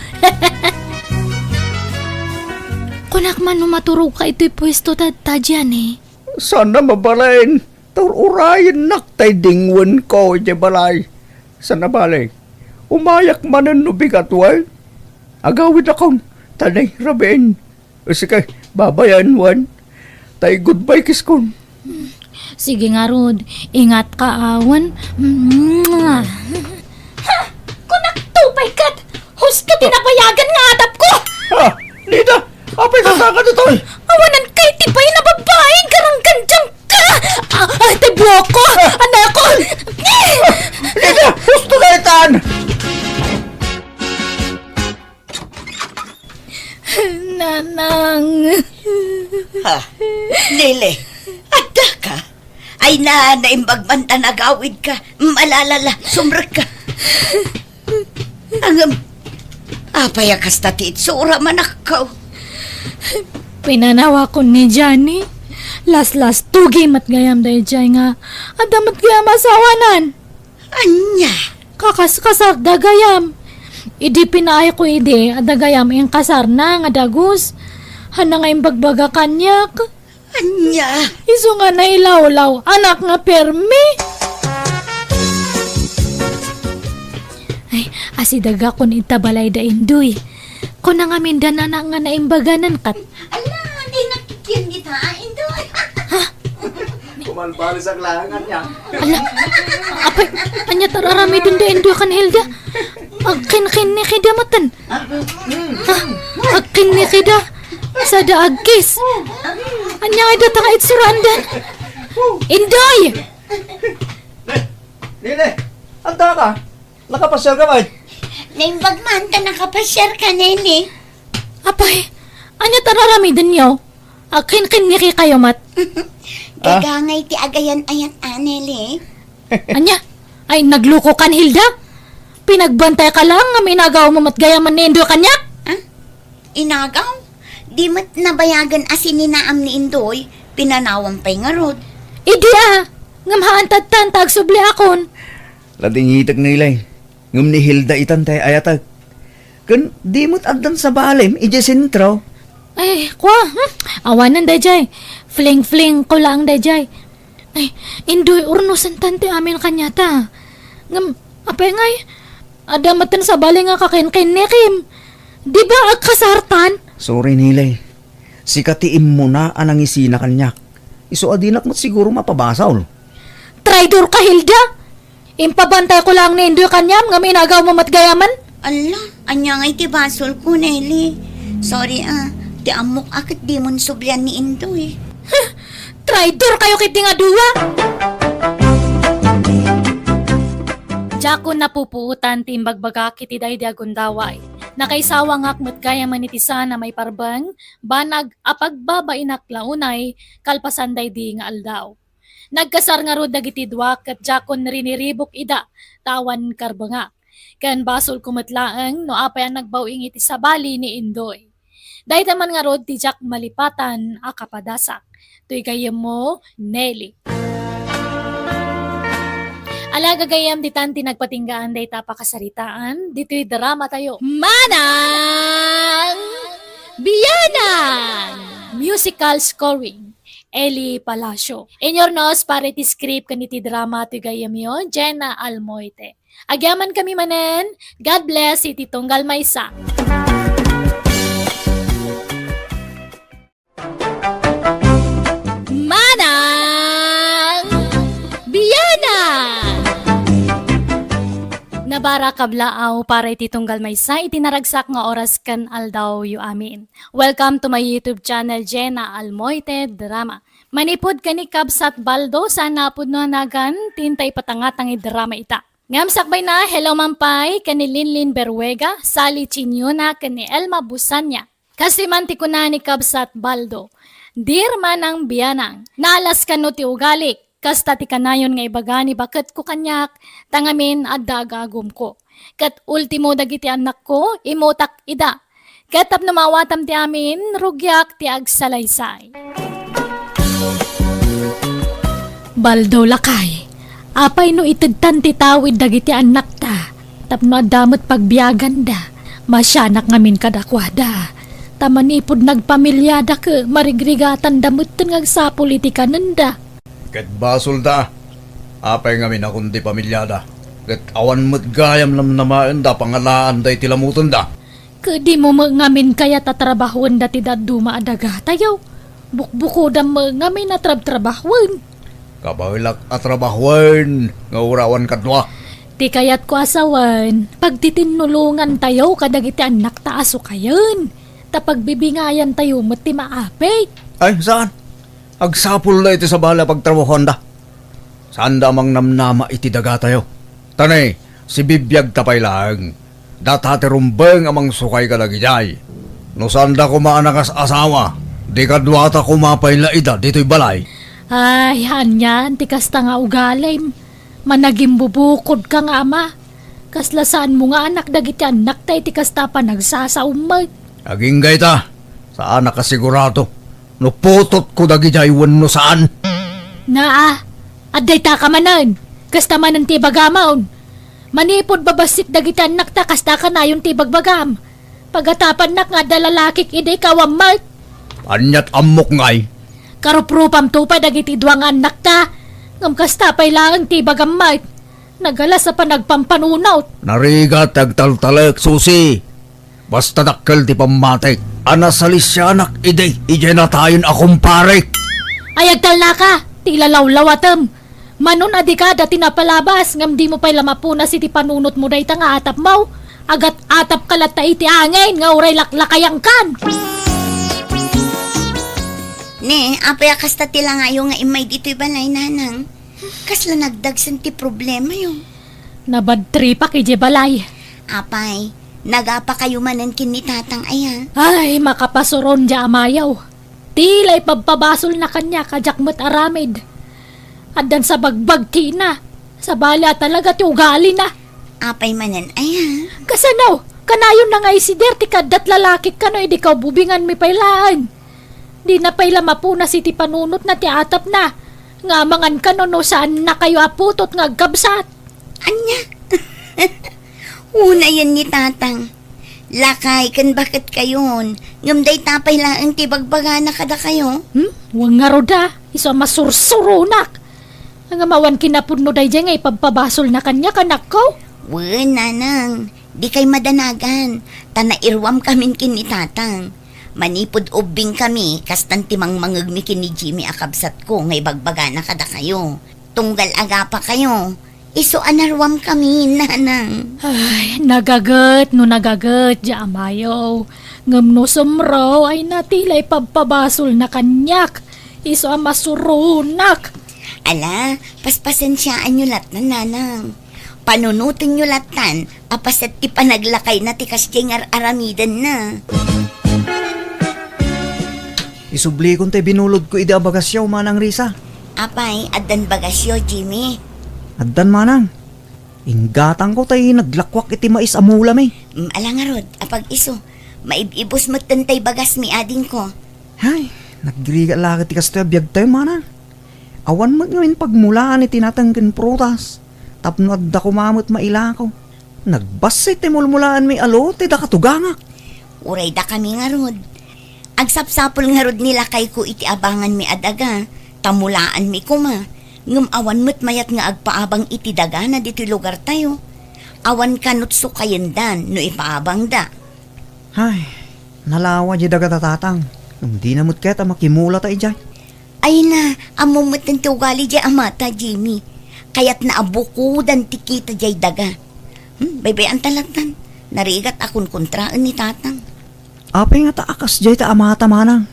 Kunak man no maturogka itoy puesto ta, ta diay, e. Saan a mabalin, ta ur-urayennak tay dingwenko idiay balay. Saan a bale, umayak manen no bigat, wen? Agawidakon, ta nairabin. Sika, babayan, wen? Tay goodbye kiss kon. Sige ngarud, ingatka, a, wen? Mwah! Ha! Kunakto pay ket, husto ti nabayagan nga adapko! Ha! Nida! Apay ka, ah, kaka ditoy? Awanan kay ti pay na babaeng garanggandiang ka! Ah, ah, ti buokko! Ah! Anakon! Nida! Husto daytan! Nang. Ha? Nele, adda ka? Ay na, naimbag man ta nagawid ka. Malalala, sumrek ka. Angem, apay a kasta ti itsura, manakkaw? Pinanawakon ni Johnny. Laslas tugi met gayam daydiay nga adda met gayam asawanan. Ania? Kakaskasarda gayam. Idi pinaayko idi, adda gayam inkasarna nga dagus. Haan nga imbagbaga kaniak. Ania? Isu nga nailawlaw, anak nga permi. Ay, asidagakon ita balay da Indoy. Kuna ngamin da nana nga naimbaganan kat. Ala, di nakikyan kita, Indoy. Ha? Kumalbalisak lang, ania. Ala, apay, ania ti ar-aramiden da Indoy ken Hilda? Agkinkinnikida maten. Ha? Agkinnikida. Sada agkis. Ania ngay data nga itsuraan da? Indoy! Nele, adda ka? Nakapasiar ka man? Naimbag man ta nakapasiar ka, Nele. Apay, ania ti ar-aramidenyo? Agkinkinniki kayo met. Ah? Gagangay ti agayan-ayat, a, Nele. Ania? Ay, nagluko kan, Hilda? Pinagbantay ka lang nga minagaw mo met gayam ni Indoy kaniak? Ah? Inagaw? Di met nabayagen a sininaam ni Indoy, pinanawam pay ngarud. Idi a, ngem haan ta adtan ta agsubli akon. Ladingitek, Nele. Ngem ni Hilda itan ti ay-ayatek. Ken di met addan sabalim idiay sentro. Ay, kua, hmm? Awanen daydiay. Fling-fling ko laeng daydiay. Ay, Indoy, urnosentan ti amin kaniata. Ngem, apay ngay, adda metten sabali nga kakinkinnikim. Di ba agkasartan? Sorry, Nele. Sika ti immuna a nangisina kaniak. Isu a dinak met siguro mapabasol. Traidor ka, Hilda! Impabantay ko lang ni Indoy kaniam ngem inagaw mo met gayamen? Ala, ania ngay ti basol ko, Nele? Sorry a, ti ammok a ket dimon sublian ni Indoy. Traidor kayo ketdi nga dua! Diakon napupuotan ti imbagbagak iti daydi a gundaway. Nakaisawangak met gayamen iti saan a maiparbeng, banag a pagbabainak la unay kalpasan daydi nga aldaw. Nagkasar ngarud dagiti dua ket diakon riniribuk ida ta awan karbengak. Ken basolko met laeng no apay a nagbaw-ing iti sabali ni Indoy. Dayta man ngarud ti diak malipatan a kapadasak. Toy gayyemmo, Nelly. Ala, gagayyem, ditan ti nagpatinggaan dayta a pakasaritaan ditoy dramatayo. Manang Bianang! Musical scoring, Eli Palacio. Inyurnos para iti script ken iti drama toy gayyemyo, Jenna Almoite. Agyamankami manen. God bless iti tunggal maysa. Manang Bianang! Nabarak a blaaw para iti tunggal maysa iti naragsak nga oras ken aldawyo amin. Welcome to my YouTube channel, Jenna Almoite Drama. Manipud ken ni Kabsat Baldo, saan a pudno a nagan ti inta ipatangatang iti drama ita. Ngem sakbayna, hello man pay ken ni Linlin Berruega, Sally Chinyona, ken ni Elma Busanya. Kas ti man ti kuna ni Kabsat Baldo, "Dear Manang Bianang, naalas kano ti ugalik, kasta ti kanayon nga ibaga ni baketko kaniak, ta ngamin adda agagumko. Ket ultimo dagiti annakko, imutak ida. Ket tapno maawatam ti amin, rugiak ti agsalaysay." Baldo, lakay, apay no itedtan ti tawid dagiti annakta tapno adda met pagbiaganda? Masianak ngamin kadakuada, ta manipud nagpamiliada ket marigrigatanda metten nga agsapul iti kanenda. Ket basolda, apay ngamin a kundi pamiliada, ket awan met gayam namnamaenda a pangalaanda iti lamutenda. Ket dimo met ngamin kayat a trabahoenda ti dadduma a dagatayo? Bukbukodam met ngamin a trabtrabahoen. Kabaelak a trabahoen nga urawan kadua. Ti kayatko a sawen, pagtitinulongantayo kadagiti annakta a sukayen, ta pagbibingayantayo met ti maapit. Ay, saan? Agsapulda iti sabali a pagtrabahoanda. Saanda a mangnamnama iti dagatayo. Ta ne, sibibiagta pay laeng. Data ti rumbeng a mangsukay kadagidiay. No saanda koma a nakas-asawa, di kaduata koma pay la ida ditoy balay. Ay, anian ti kasta nga ugalim. Managimbubukod ka nga ama. Kasla saanmo nga anak dagiti annakta iti kasta a panagsasaom met. Agingga ita, saan a kasigurado no putotko dagidiay wenno saan. Naa, adda ita ka manen. Kasta manen ti ibagamon. Manipud babassit dagiti annakta, kasta kanayon ti ibagbagam. Pagatapannak nga adda lalakik idi ikaw a met. Aniat ammok ngay? Karuprupamto pay dagiti dua nga annakta, ngem kasta pay laeng ti ibagam met. Nagalas a panagpampanunot. Narigat ti agtaltalek, Susi. Basta dakkel ti pammatik a nasalisianak idi idiay natayen a kumparek. Ay, agtalnaka, ti ilalawlawatem. Manon a dika da ti napalabas, ngem dimo pay la mapunas iti panunotmo dayta nga atapmo. Agat-atapka latta iti angin nga uray laklakayangkan. Ne, apay a kasta ti langayo nga immay ditoy balay, nanang? Kasla nagdagsen ti problemayo? Nabadtripak idiay balay. Apay, nagapakayo manen ken ni tatang aya? Ay, makapasuron diay amayo. Ti la ipabpabasolna kaniak a diak met aramid. Addan sa bagbagtina, sabali a talaga ti ugalina. Apay manen aya? Kasano? Kanayon na nga isider ti kaaddat lalakik kano idi kaububinganmi pay laeng. Dina pay la mapunas iti panunotna ti atapna, nga amangan kano no saannakayo a putot nga agkabsat. Ania? Unayen ni tatang. Lakay ken baketkayon, ngem dayta pay laeng ti bagbagana kadakayo. Hmm? Wen ngarud a, isu a masursuronak. Ngem awan kinapudno daydiay nga ipabpabasolna kaniak, anakko? Wen, nanang, dikay madanagan, ta nairuamkamin ken ni tatang. Manipud ubbingkami, kastan ti mangmangegmi ken ni Jimmy a kabsatko nga ibagbagana kadakayo. Tunggal agapakayo, isu a naruamkami, nanang. Ay, nagaget no nagaget diay amayo. Ngem no sumro, ay na ti la ipabpabasolna kaniak. Isu a masuronak. Ala, paspasensiaanyo lattan, nanang. Panunotenyo lattan a paset ti panaglakayna ti kasdiay nga ar-aramidenna. Isublikon tay binulodko idi a bagasyo, Manang Risa. Apay, addan bagasyo, Jimmy? Addan, Manang. Inggatangko tay naglakuak iti mais a mulami. Mm, ala ngarud, apag-isu. Maib-ibus metten tay bagasmi, adingko. Hay, nagrigat la ket ti kastoy a biagtayo, Manang. Awan met ngamin pagmulaan iti nateng ken prutas, tapno adda koma met mailako. Nagbassit ti mulmulaanmi a lote da katugangak. Uray dakami ngarud. Agsapsapul ngarud ni lakayko iti abanganmi a daga, ta mulaanmi koma, ngem awan met mayat nga agpaabang iti dagana ditoy lugartayo. Awan kanut sukayendan no ipaabangda. Hay, nalawa diay dagata, tatang. Ngem dina met kayat a makimulata idiay. Ay na, ammom metten ti ugali diay amata, Jimmy. Kayatna a bukodan ti kita diay daga. Hmm, baybay-anta lattan. Narigat a kunkuntraen ni tatang. Apay ngata a kasdiay ta amata, Manang?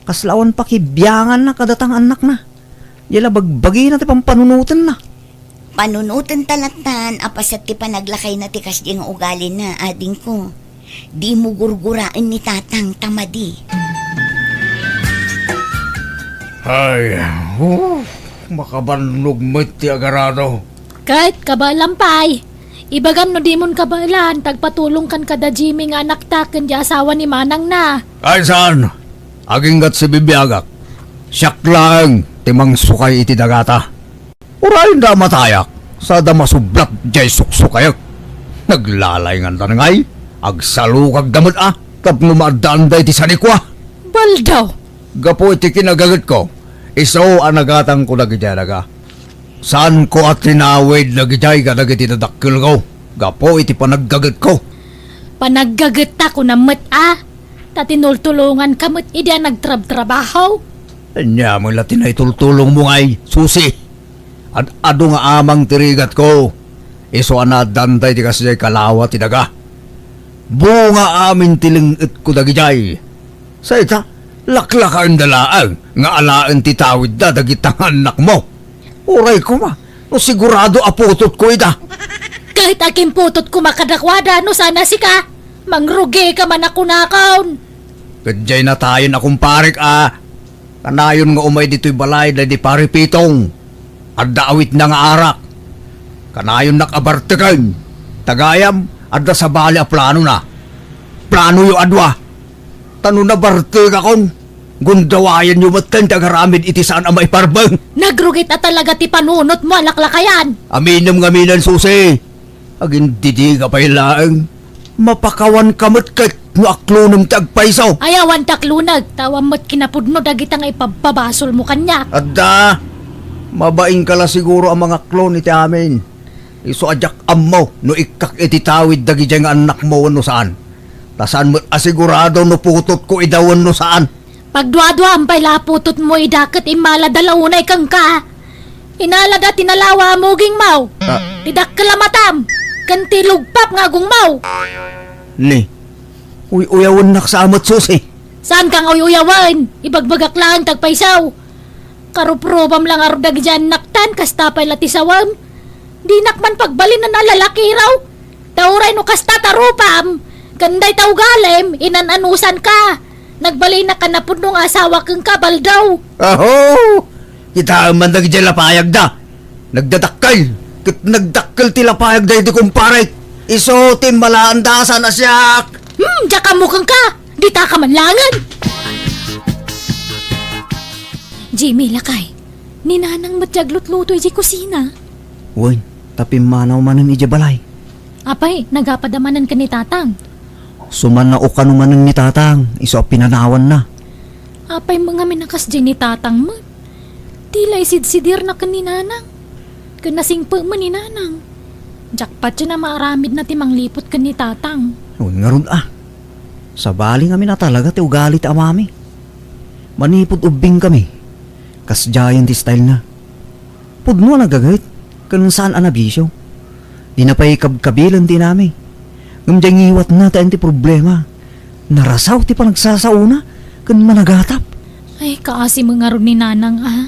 Kasla awan pakibianganna kadata nga annakna. Diay la bagbagina ti pampanunotenna. Panunotenta lattan a paset ti panaglakayna ti kasdiay nga ugalina, adingko. Dimo gurguraen ni tatang ta madi. Ay, oh, makabannog met ti agarado. Ket kabaelam pay, ibagam no dimon kabaelan, ta agpatulongkan kada Jimmy nga anakta ken diay asawa ni manangna. Ay, saan? Aginggat sibibiagak. Siak laeng ti mangsukay iti dagata. Uray da matayak, sada masublat diay suksukayek. Naglalaynganda ngay, agsalukagda met a, tapno maaddaanda iti sanikua. Baldaw! Gapu iti kinagagetko, isu a nagatangko dagidiay daga. Saanko a tinawid dagidiay kadagiti dadakkelko, gapu iti panaggagetko. Panaggagetta kunam met a, ta tinultulonganka met idi a nagtrabtrabaho. Ania met la ti naitultulongmo ngay, Susi? Ad-adu nga amang ti rigatko. Isu a naaddanta iti kasdiay kalawa ti daga. Bunga amin ti leng-etko dagidiay. Sa ita, laklakaenda laeng nga alaen ti tawidda dagita nga annakmo. Uray koma, no sigurado a putotko ida. Ket agimputotko koma kadakuada no saan a sika, mangrugika man a kunakon. Ket diay natayen a kumparek a, kanayon nga umay ditoy balay daydi Pari Pitong. Adda awitna nga arak. Kanayonnak a barteken. Ta gayam, adda sabali a planona. Planoyo a dua. Ta no nabartekakon, gundawayanyo met ti agaramid iti saan a maiparbeng. Nagrugit a talaga ti panunotmo a laklakayan. Aminem ngamin, Susi. Agindidiga pay laeng. Mapakawanka met ket no aklonem ti agpayso. Ay, awan ti aklonek, ta awan met kinapudno dagita nga ipabpabasolmo kaniak. Adda, mabainka la siguro a mangaklon iti amin. Isu a diak ammo no ikkak iti tawid dagidiay nga annakmo wenno saan. Ta saan met a sigurado no putotko ida wenno saan. Pagduaduam pay la a putotmo ida ket immalada la unay kenka. Inalada ti nalawa a mugingmo, Ah. ti dakkel a matam, ken ti lugpap nga agongmo. Ni, uy-uyawennak sa amet, Susi. Saanka nga uy-uyawen, ibagbagak laeng ti agpayso. Karuprubam la ngarud dagidiay annaktan, kasta pay la ti sawem. Dinak man pagbalinan a lalakiraw. Ta uray no kasta ti rupam, ken dayta ugalim, inan-anusanka. Nagbalinak a napudno nga asawa kenka, Baldaw. Aho! Kitaem man dagidiay lapayagda. Nagdadakkel, ket nagdakkel ti lapayag daydi kumparek. Isu ti immalaanda a saan a siak. Hmm, diak ammo kenka. Ditaka man laengen. Jimmy, lakay. Ni Nanang met ti aglutluto idiay kusina. Wen, ta pimmanaw manen idiay balay. Apay, nagapada manen ken ni Tatang? Sumannao kano manen ni Tatang, isu a pinanawanna. Apay, ngamin a kasdiay ni Tatang met? Di la isidsidirna ken ni Nanang. Ken nasingpet met ni Nanang. Diak patien a maaramidna ti mangliput ken ni Tatang. Wen ngarud a. Sabali ngamin a talaga ti ugali ti amami. Manipud ubbingkami, kasdiayen ti stylena. Pudno a nagaget, ken saan a nabisio. Dina pay kabkabilen ti inami. Ngem diay ngiwatna ti ayan ti problema. Narasaw ti panagsasaona ken managatap. Ay, kaasi met ngarud ni Nanang a.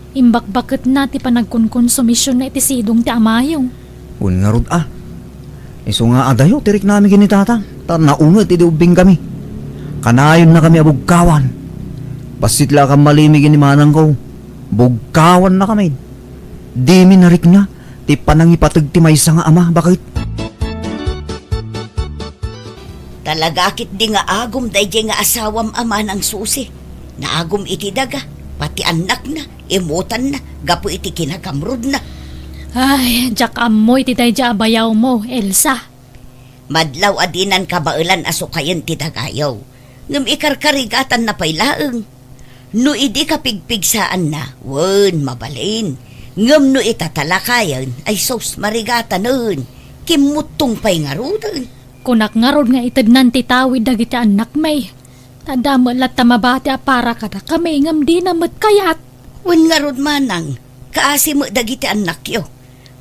Imbakbaketna ti panagkonkonsumision iti sidong ti amayo. Wen ngarud a. Isu nga adayo ti riknami ken ni Tatang, ta naunget idi ubbingkami. Kanayonnakami a bugkawan. Bassit la a kammalimi ken ni manangko. Bugkawannakami. Dimi narikna ti panangipateg ti maysa nga ama, baket. Talaga ketdi nga agum daydiay nga asawam a manang Susi. Naagum iti daga, pati annakna, imutanna, gapu iti kinagamrudna. Ay, diak ammo iti daydiay a bayawmo, Elsa. Madlaw a dinan kabaelan a sukayen ti dagayo. Ngem ikarkarigatanna pay laeng. No idi kapigpigsaanna, wen, mabalin. Ngem no itatalakayen, ay sus, marigatanen. Kimmuttong pay ngaruden. Kunak ngarud nga itednan ti tawid dagiti annakmi. Ta adda met latta mabati a para kadakami ngem dina met kayat. Wen ngarud manang, kaasi met dagiti annakyo.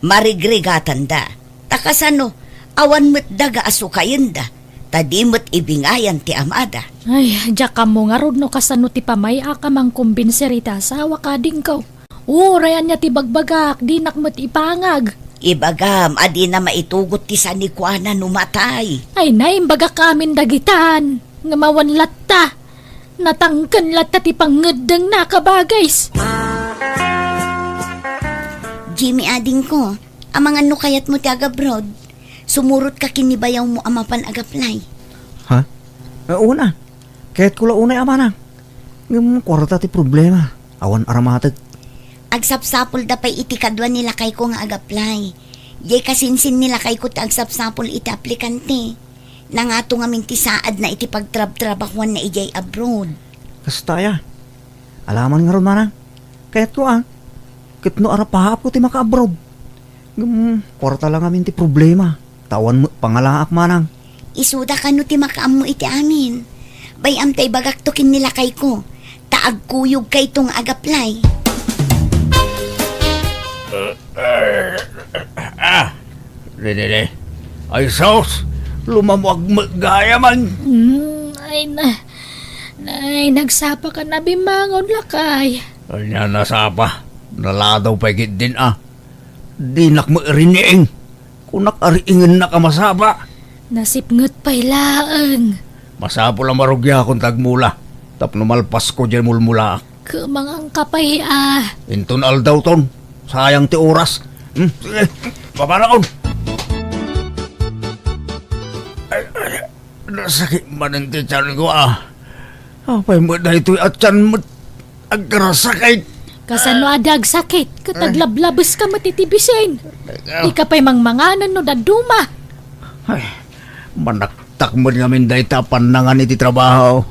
Marigrigatanda. Ta kasano, awan met daga a sukayenda, ta di met ibingayan ti amada. Ay, diak ammo ngarud no kasano ti pamay-ak a mangkombinsir iti asawak, adingko. Uray ania ti bagbagak, dinak met ipangag. Ibagam a dina maitugot ti sanikuana no matay. Ay, naimbagak amin dagitan. Ngem awan latta. Natangken latta ti pangngeddengna, kabagis. Jimmy, adingko, amangan no kayatmo ti agabroad. Sumurotka ken ni bayawmo a mapan agaplay. Ha? Eh, una. Kayatko la unay a manang. Ngem kuarta ti problema. Awan aramatek. Agsapsapulda pay iti kadua ni lakayko nga agaplay. Diay kasinsin ni lakayko ti agsapsapul iti aplikante. Nangato ngamin ti saadna iti pagtrabtrabahuanna idiay abroad. Kasta aya. Alaman ngarud manang. Kayatko a. Ket no arapaapko ti makaabroad. Ngem, kuarta la ngamin ti problema. Ta awan met pangalaak manang. Isuda kano ti makaammo iti amin. Bay-am ta ibagakto ken ni lakayko. Ta agkuyogkayto nga agaplay. Ah, didi, di. Ay, sus! Lumamuag met gayam. Mm, ay na, nay, nagsapa ka na bimangon, lakay. Ania nasapa? Naladaw pay ketdin a. Dinak mairiing. Kunak a riingennak a masapa. Nasipnget pay laeng. Masapul a marugiakon ta agmula tapno malpasko diay mulmulaak. Kumangangka pay a. Inton aldawton, sayang ti oras. Hmm, sige, babanakon. Ay, ay, nasakit manen ti tianko, a. Apay met daytoy a tian met agkarasakit? Kasano a di agsakit ket aglablabeska met iti bisin? Ika pay mangmanganen no dadduma. Ay, manaktak met ngamin dayta a pannangan iti trabaho.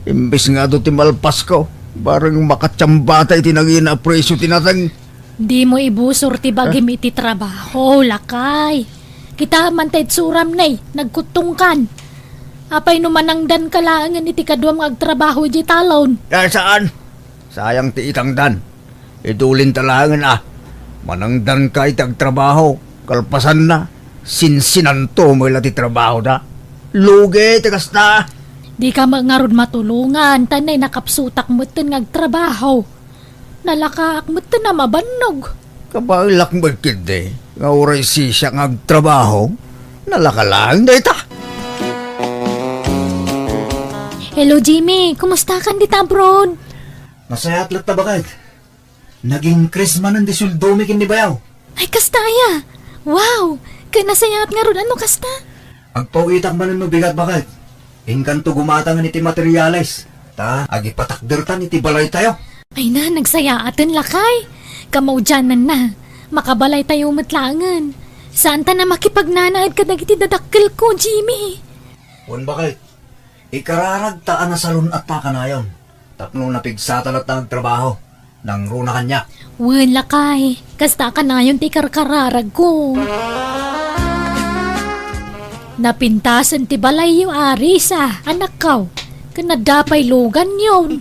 Imbes nga adu ti malpasko, bareng makatiambata iti nangina a presio ti nateng. Dimo ibusor ti bagim iti trabaho, lakay. Kita man ta itsuram, nay, nagkuttongkan. Apay no manangdanka laengen iti kaduam nga agtrabaho idiay talon? Ah, saan? Sayang ti itangdan. Idulinta laengen a. Manangdanka iti agtrabaho. Kalpasanna, sinsinanto met la ti trabahoda. Lugi ti kasta. Dika met ngarud matulongan, ta nay nakapsutak metten nga agtrabaho. Nalakaak metten a mabannog. Kabaelak met ketdi, nga uray sisiak nga agtrabaho, nalaka laeng dayta. Hello, Jimmy. Kumustakan dita abroad? Nasayaat latta, baket. Nag-increase manen ti sueldomi ken ni bayaw. Ay, kasta aya? Wow! Ket nasayaat ngarud a no kasta? Agpaw-itak manen no bigat, baket. Inkanto gumatangen iti materiales, ta agipatakdertan iti balaytayo. Ay na, nagsayaaten, lakay. Kamaudiananna, makabalaytayo met laengen. Saantan a makipagnanaed kadagiti dadakkelko, Jimmy. Wen, baket. Ikararagta a nasalun-atta kanayon tapno napigsata latta nga agtrabaho. Nangruna kaniak. Wen, lakay, kasta kanayon ti ikarkararagko. Napintasen ti balayyo a Risa, anakko, ken adda pay luganyo.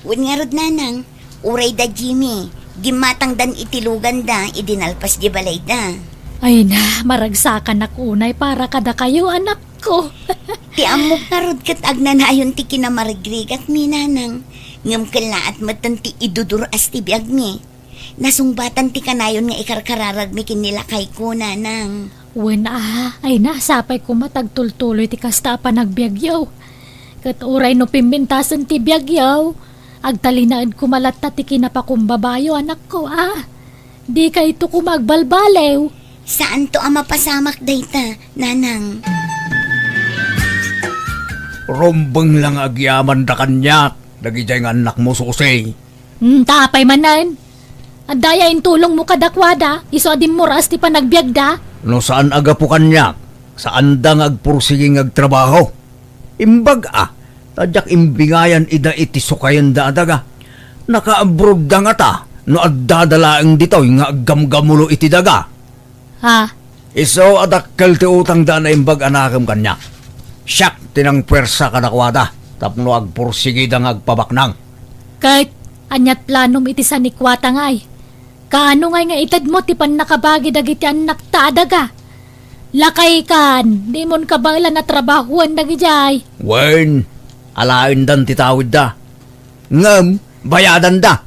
Wen ngarud, nanang, uray da Jimmy, gimmatangdan iti luganda idi nalpas di balayda. Ay na, maragsakanak unay para kadakayo, anak ko. Ti ammok ngarud ket agnanayon ti kinamarigrigakmi, nanang. Ngem kellaat metten ti idudur-as ti biagmi. Nasungbatan ti kanayon nga ikarkararagmi ken ni lakayko, nanang. Wen a, ay na, sapay koma ta agtultuloy ti kasta a panagbiagyo. Ket uray no pimpintasen ti biagyo, agtalinaed koma latta ti kinapakumbabayo, anakko a. Dikayto koma agbalbaliw. Saanto a mapasamak dayta, nanang. Rumbeng la nga agyamanda kaniak dagidiay nga annakmo, Susi. Hmm, ta apay manen? Adda aya intulongmo kadakuada, isu a dimmuras ti panagbiagda? No saan a gapu kaniak, saanda nga agpursigi nga agtrabaho. Imbag a, ta diak imbingayan ida iti sukayenda a daga. Nakaabroadda ngata no addada laeng ditoy nga aggamgamulo iti daga. Ha? Isu a dakkel ti utangda a naimbag a nakem kaniak. Siak ti nangpuersa kadakuada tapno agpursigida nga agpabaknang. Ket aniat planom iti sanikuatangay? Kaano ngay nga itedmo ti pannakabagi dagiti annakta a daga? Lakaykan, dimon kabaelan a trabahoen dagidiay. Wen, alaendan ti tawidda. Ngem bayadanda.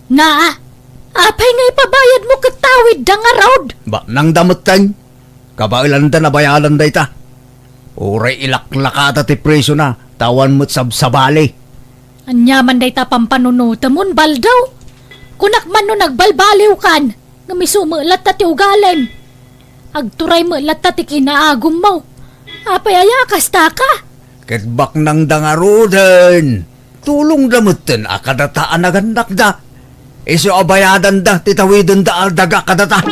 Na, apay nga ipabayadmo ket tawidda ngarud? Baknangda metten. Kabaelanda a bayadan dayta. Uray ilaklakada ti presiona, ta awan met sabsabali. Ania man dayta pampanunotemon, Baldo? Kunak man no nagbalbaliwkan, ngem isu met latta ti ugalem. Agturay met latta ti kinaagummo. Apay aya a kastaka? Ket baknangda ngaruden. Tulongda metten a kadata a nagannakda. Isu a bayadanda ti tawidenda a daga kadata.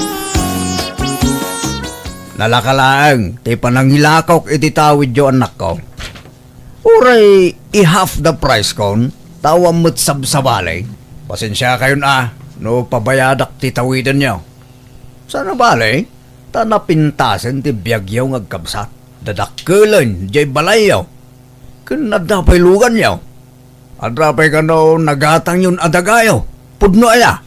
Nalaka laeng ti panangilakok iti tawidyo, annakko. Uray i-half the price kon, ta awan met sabsabali. Pasensiakayon a no pabayadak ti tawidenyo. Saan a bale, ta napintasen ti biagyo nga agkabsat. Dadakkelen diay balayyo. Ken adda pay luganyo. Adda pay kano nagatangyon a dagayo. Pudno aya?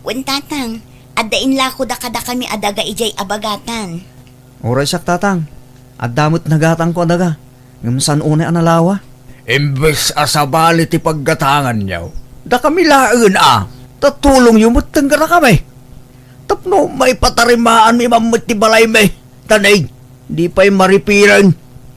Wen, tatang, adda inlakoda kadakami a daga idiay abagatan. Uray siak, tatang, adda met nagatangko a daga, ngem saan unay a nalawa. Imbes a sabali ti paggatanganyo, dakami laengen a, ta tulongyo metten kadakami. Tapno maipatarimaanmi man met ti balaymi, ta nay, di pay maripireng.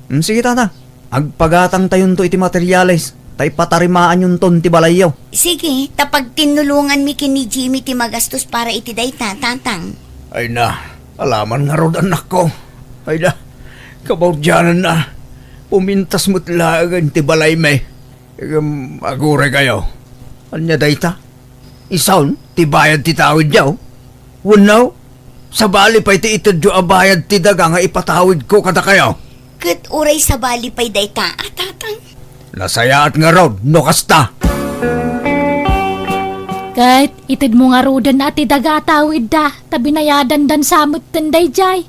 Hmm, sige, tatang. Agpagatangtayonto iti materiales, ta ipatarimaanyonton ti balayyo. Sige, ta pagtinnulonganmi ken ni Jimmy ti magastos para iti dayta, Tatang. Ay na, alaman ngarud, annakko. Ay na, kabaudiananna, pumintas met laeng ti balaymi. Ngem, aguray kayo. Ania dayta? Isun ti bayad ti tawidyo? Wenno, sabali pay ti itedyo a bayad ti daga nga ipatawidko kadakayo? Ket uray sabali pay dayta a, Tatang? Nasayaat ngarud no kasta. Ket itedmo ngaruden a ti daga a tawidda, ta binayadandan sa metten daydiay.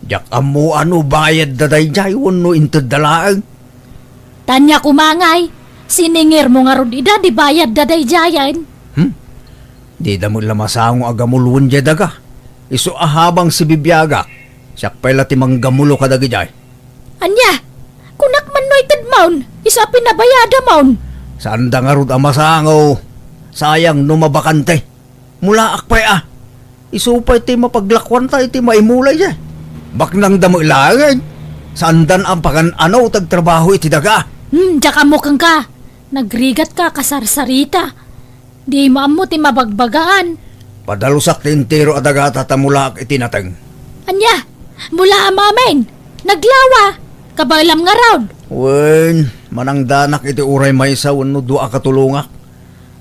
Diak ammo no bayadda daydiay wenno intedda laeng. Tania koma ngay, siningirmo ngarud ida di bayadda daydiayen. Hmm? Dida met la masango a gamuluen diay daga. Isu a habang sibibiagak, siak pay la ti manggamulo kadagidiay. Ania? Kunak man no itedmon, isu a pinabayadamon. Saanda ngarud a masango. Sayang no mabakante. Mulaak pay a. Isu pay ti mapaglakuanta iti maimula idiay. Baknangda met laeng. Saandan a pagan-ano ti agtrabaho iti daga. Hmm, diak ammo kenka. Nagrigatka, kasarsarita. Dimo ammo ti mabagbagaan. Padalusak ti entero a dagata ta mulaak iti nateng. Ania? Mulaam amin? Naglawa? Kabaelam ngarud? Wen, manangdanak iti uray maysa wenno dua a katulongak.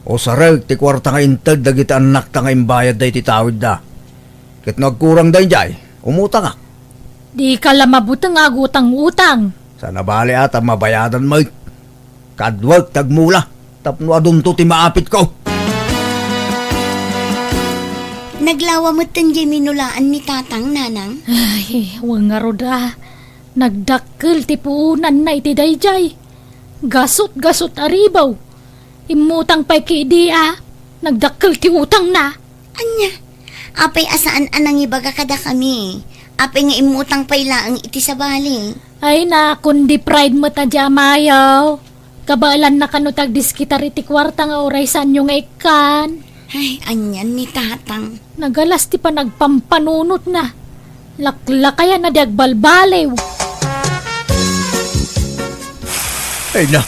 Usarek ti kuarta nga inted dagiti annakta nga imbayadda iti tawidda. Ket no agkurang daydiay, umutangak. Dika la mabuteng a agutang-utang. Saan a bale a ta mabayadan met. Kaduak ti agmula tapno adunto ti maapitko. Naglawa metten diay minulaan ni Tatang, Nanang? Ay, wen ngarud a. Nagdakkel ti puonanna iti daydiay. Gasut-gasut a ribaw. Immutang pay ket idi a nagdakkel ti utangna. Ania? Apay a saan a nangibaga kadakami? Apay nga immutang pay laeng iti sabali? Ay, nakon di pride met a di amayo. Kabaelanna kano ti agdiskitar iti kuarta nga uray saanyo nga ikkan. Ay, anian ni Tatang. Nagalas ti panagpampanunotna. Laklakayan a di agbalbaliw. Ay na,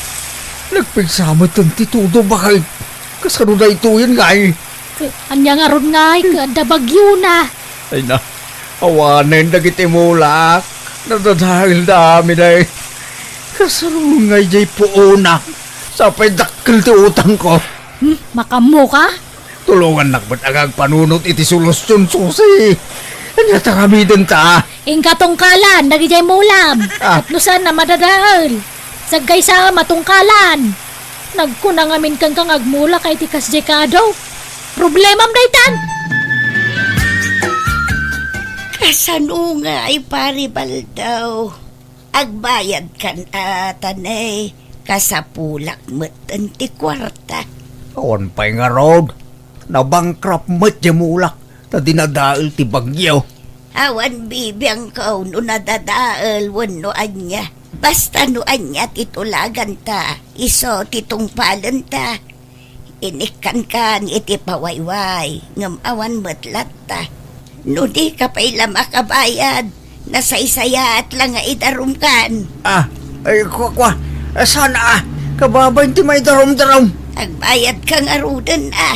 nagpigsa metten ti tudo, baket. Kasano daytoyen ngay? Ket ania ngarud ngay, ket adda bagyona. Ay na, awanen dagiti mulak. Nadadaelda amin ay. Kasano ngay diay puonak? Sapay dakkel ti utangko. Hmm, makaammoka? Tulongannak met nga agpanunot iti solusion, Susi. Ania ti aramidenta? Inka tungkalan dagidiay mulam. Ah. Tapno saan a madadael. Saggaysam a tungkalan. Nagkuna ngamin kenka nga agmulaka iti kasdiay kaadu. Problemam daytan. Kasano ngay, Pari Baldaw? Agbayadkan a, ta ne, kasapulak metten ti kuarta. Awan pay ngarud. Nabankrupt met diay mulak ta dinadael ti bagyo. Awan bibiangko no nadadael wenno ania. Basta no ania ti tulaganta, isu ti tungpalenta. Inikkankan iti pawayway, ngem awan met latta. No dika pay la makabayad, nasaysayaat la nga idarumkan. Ah, ay, kua, kua. Ah, saan a? Kababain ti maidarumdarum. Agbayadka ngaruden a.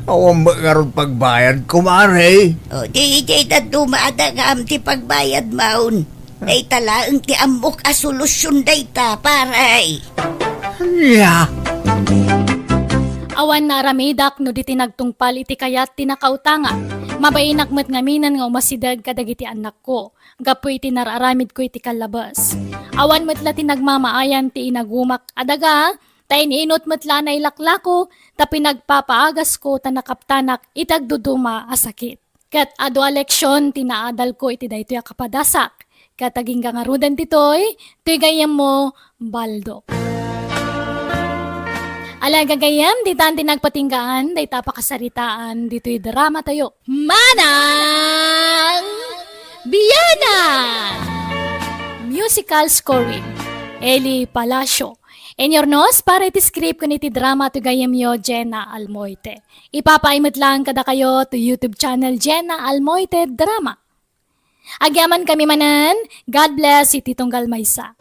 Awan met ngarud pagbayad, kumare. O, di, di, dadduma a dagam ti pagbayadmon. Dayta laeng ti ammok a solusion dayta, pare. Ania? Awan naaramidak no di ti nagtungpal iti kayat ti nakautanga. Mabainak met ngamin nga umasideg kadagiti annakko gapu iti nararamidko iti kallabes. Awan met la ti nagmamaayan ti inagumak a daga, ta in-inut met la a nailaklako, ta pinagpapaagasko ta nakaptanak iti agduduma a sakit. Ket adu a leksion ti naadalko iti daytoy a kapadasak. Ket agingga ngaruden ditoy, ti gayyemmo, Baldo. Ala, gagayyem, ditan ti nagpatinggaan dayta a pakasaritaan ditoy dramatayo. Manang Bianan! Musical scoring, Eli Palacio. Inyurnos para iti script ken iti drama ti gayyemyo, Jenna Almoite. Ipapaay met laeng kadakayo to YouTube channel Jenna Almoite Drama. Agyamankami manen, God bless iti tunggal maysa.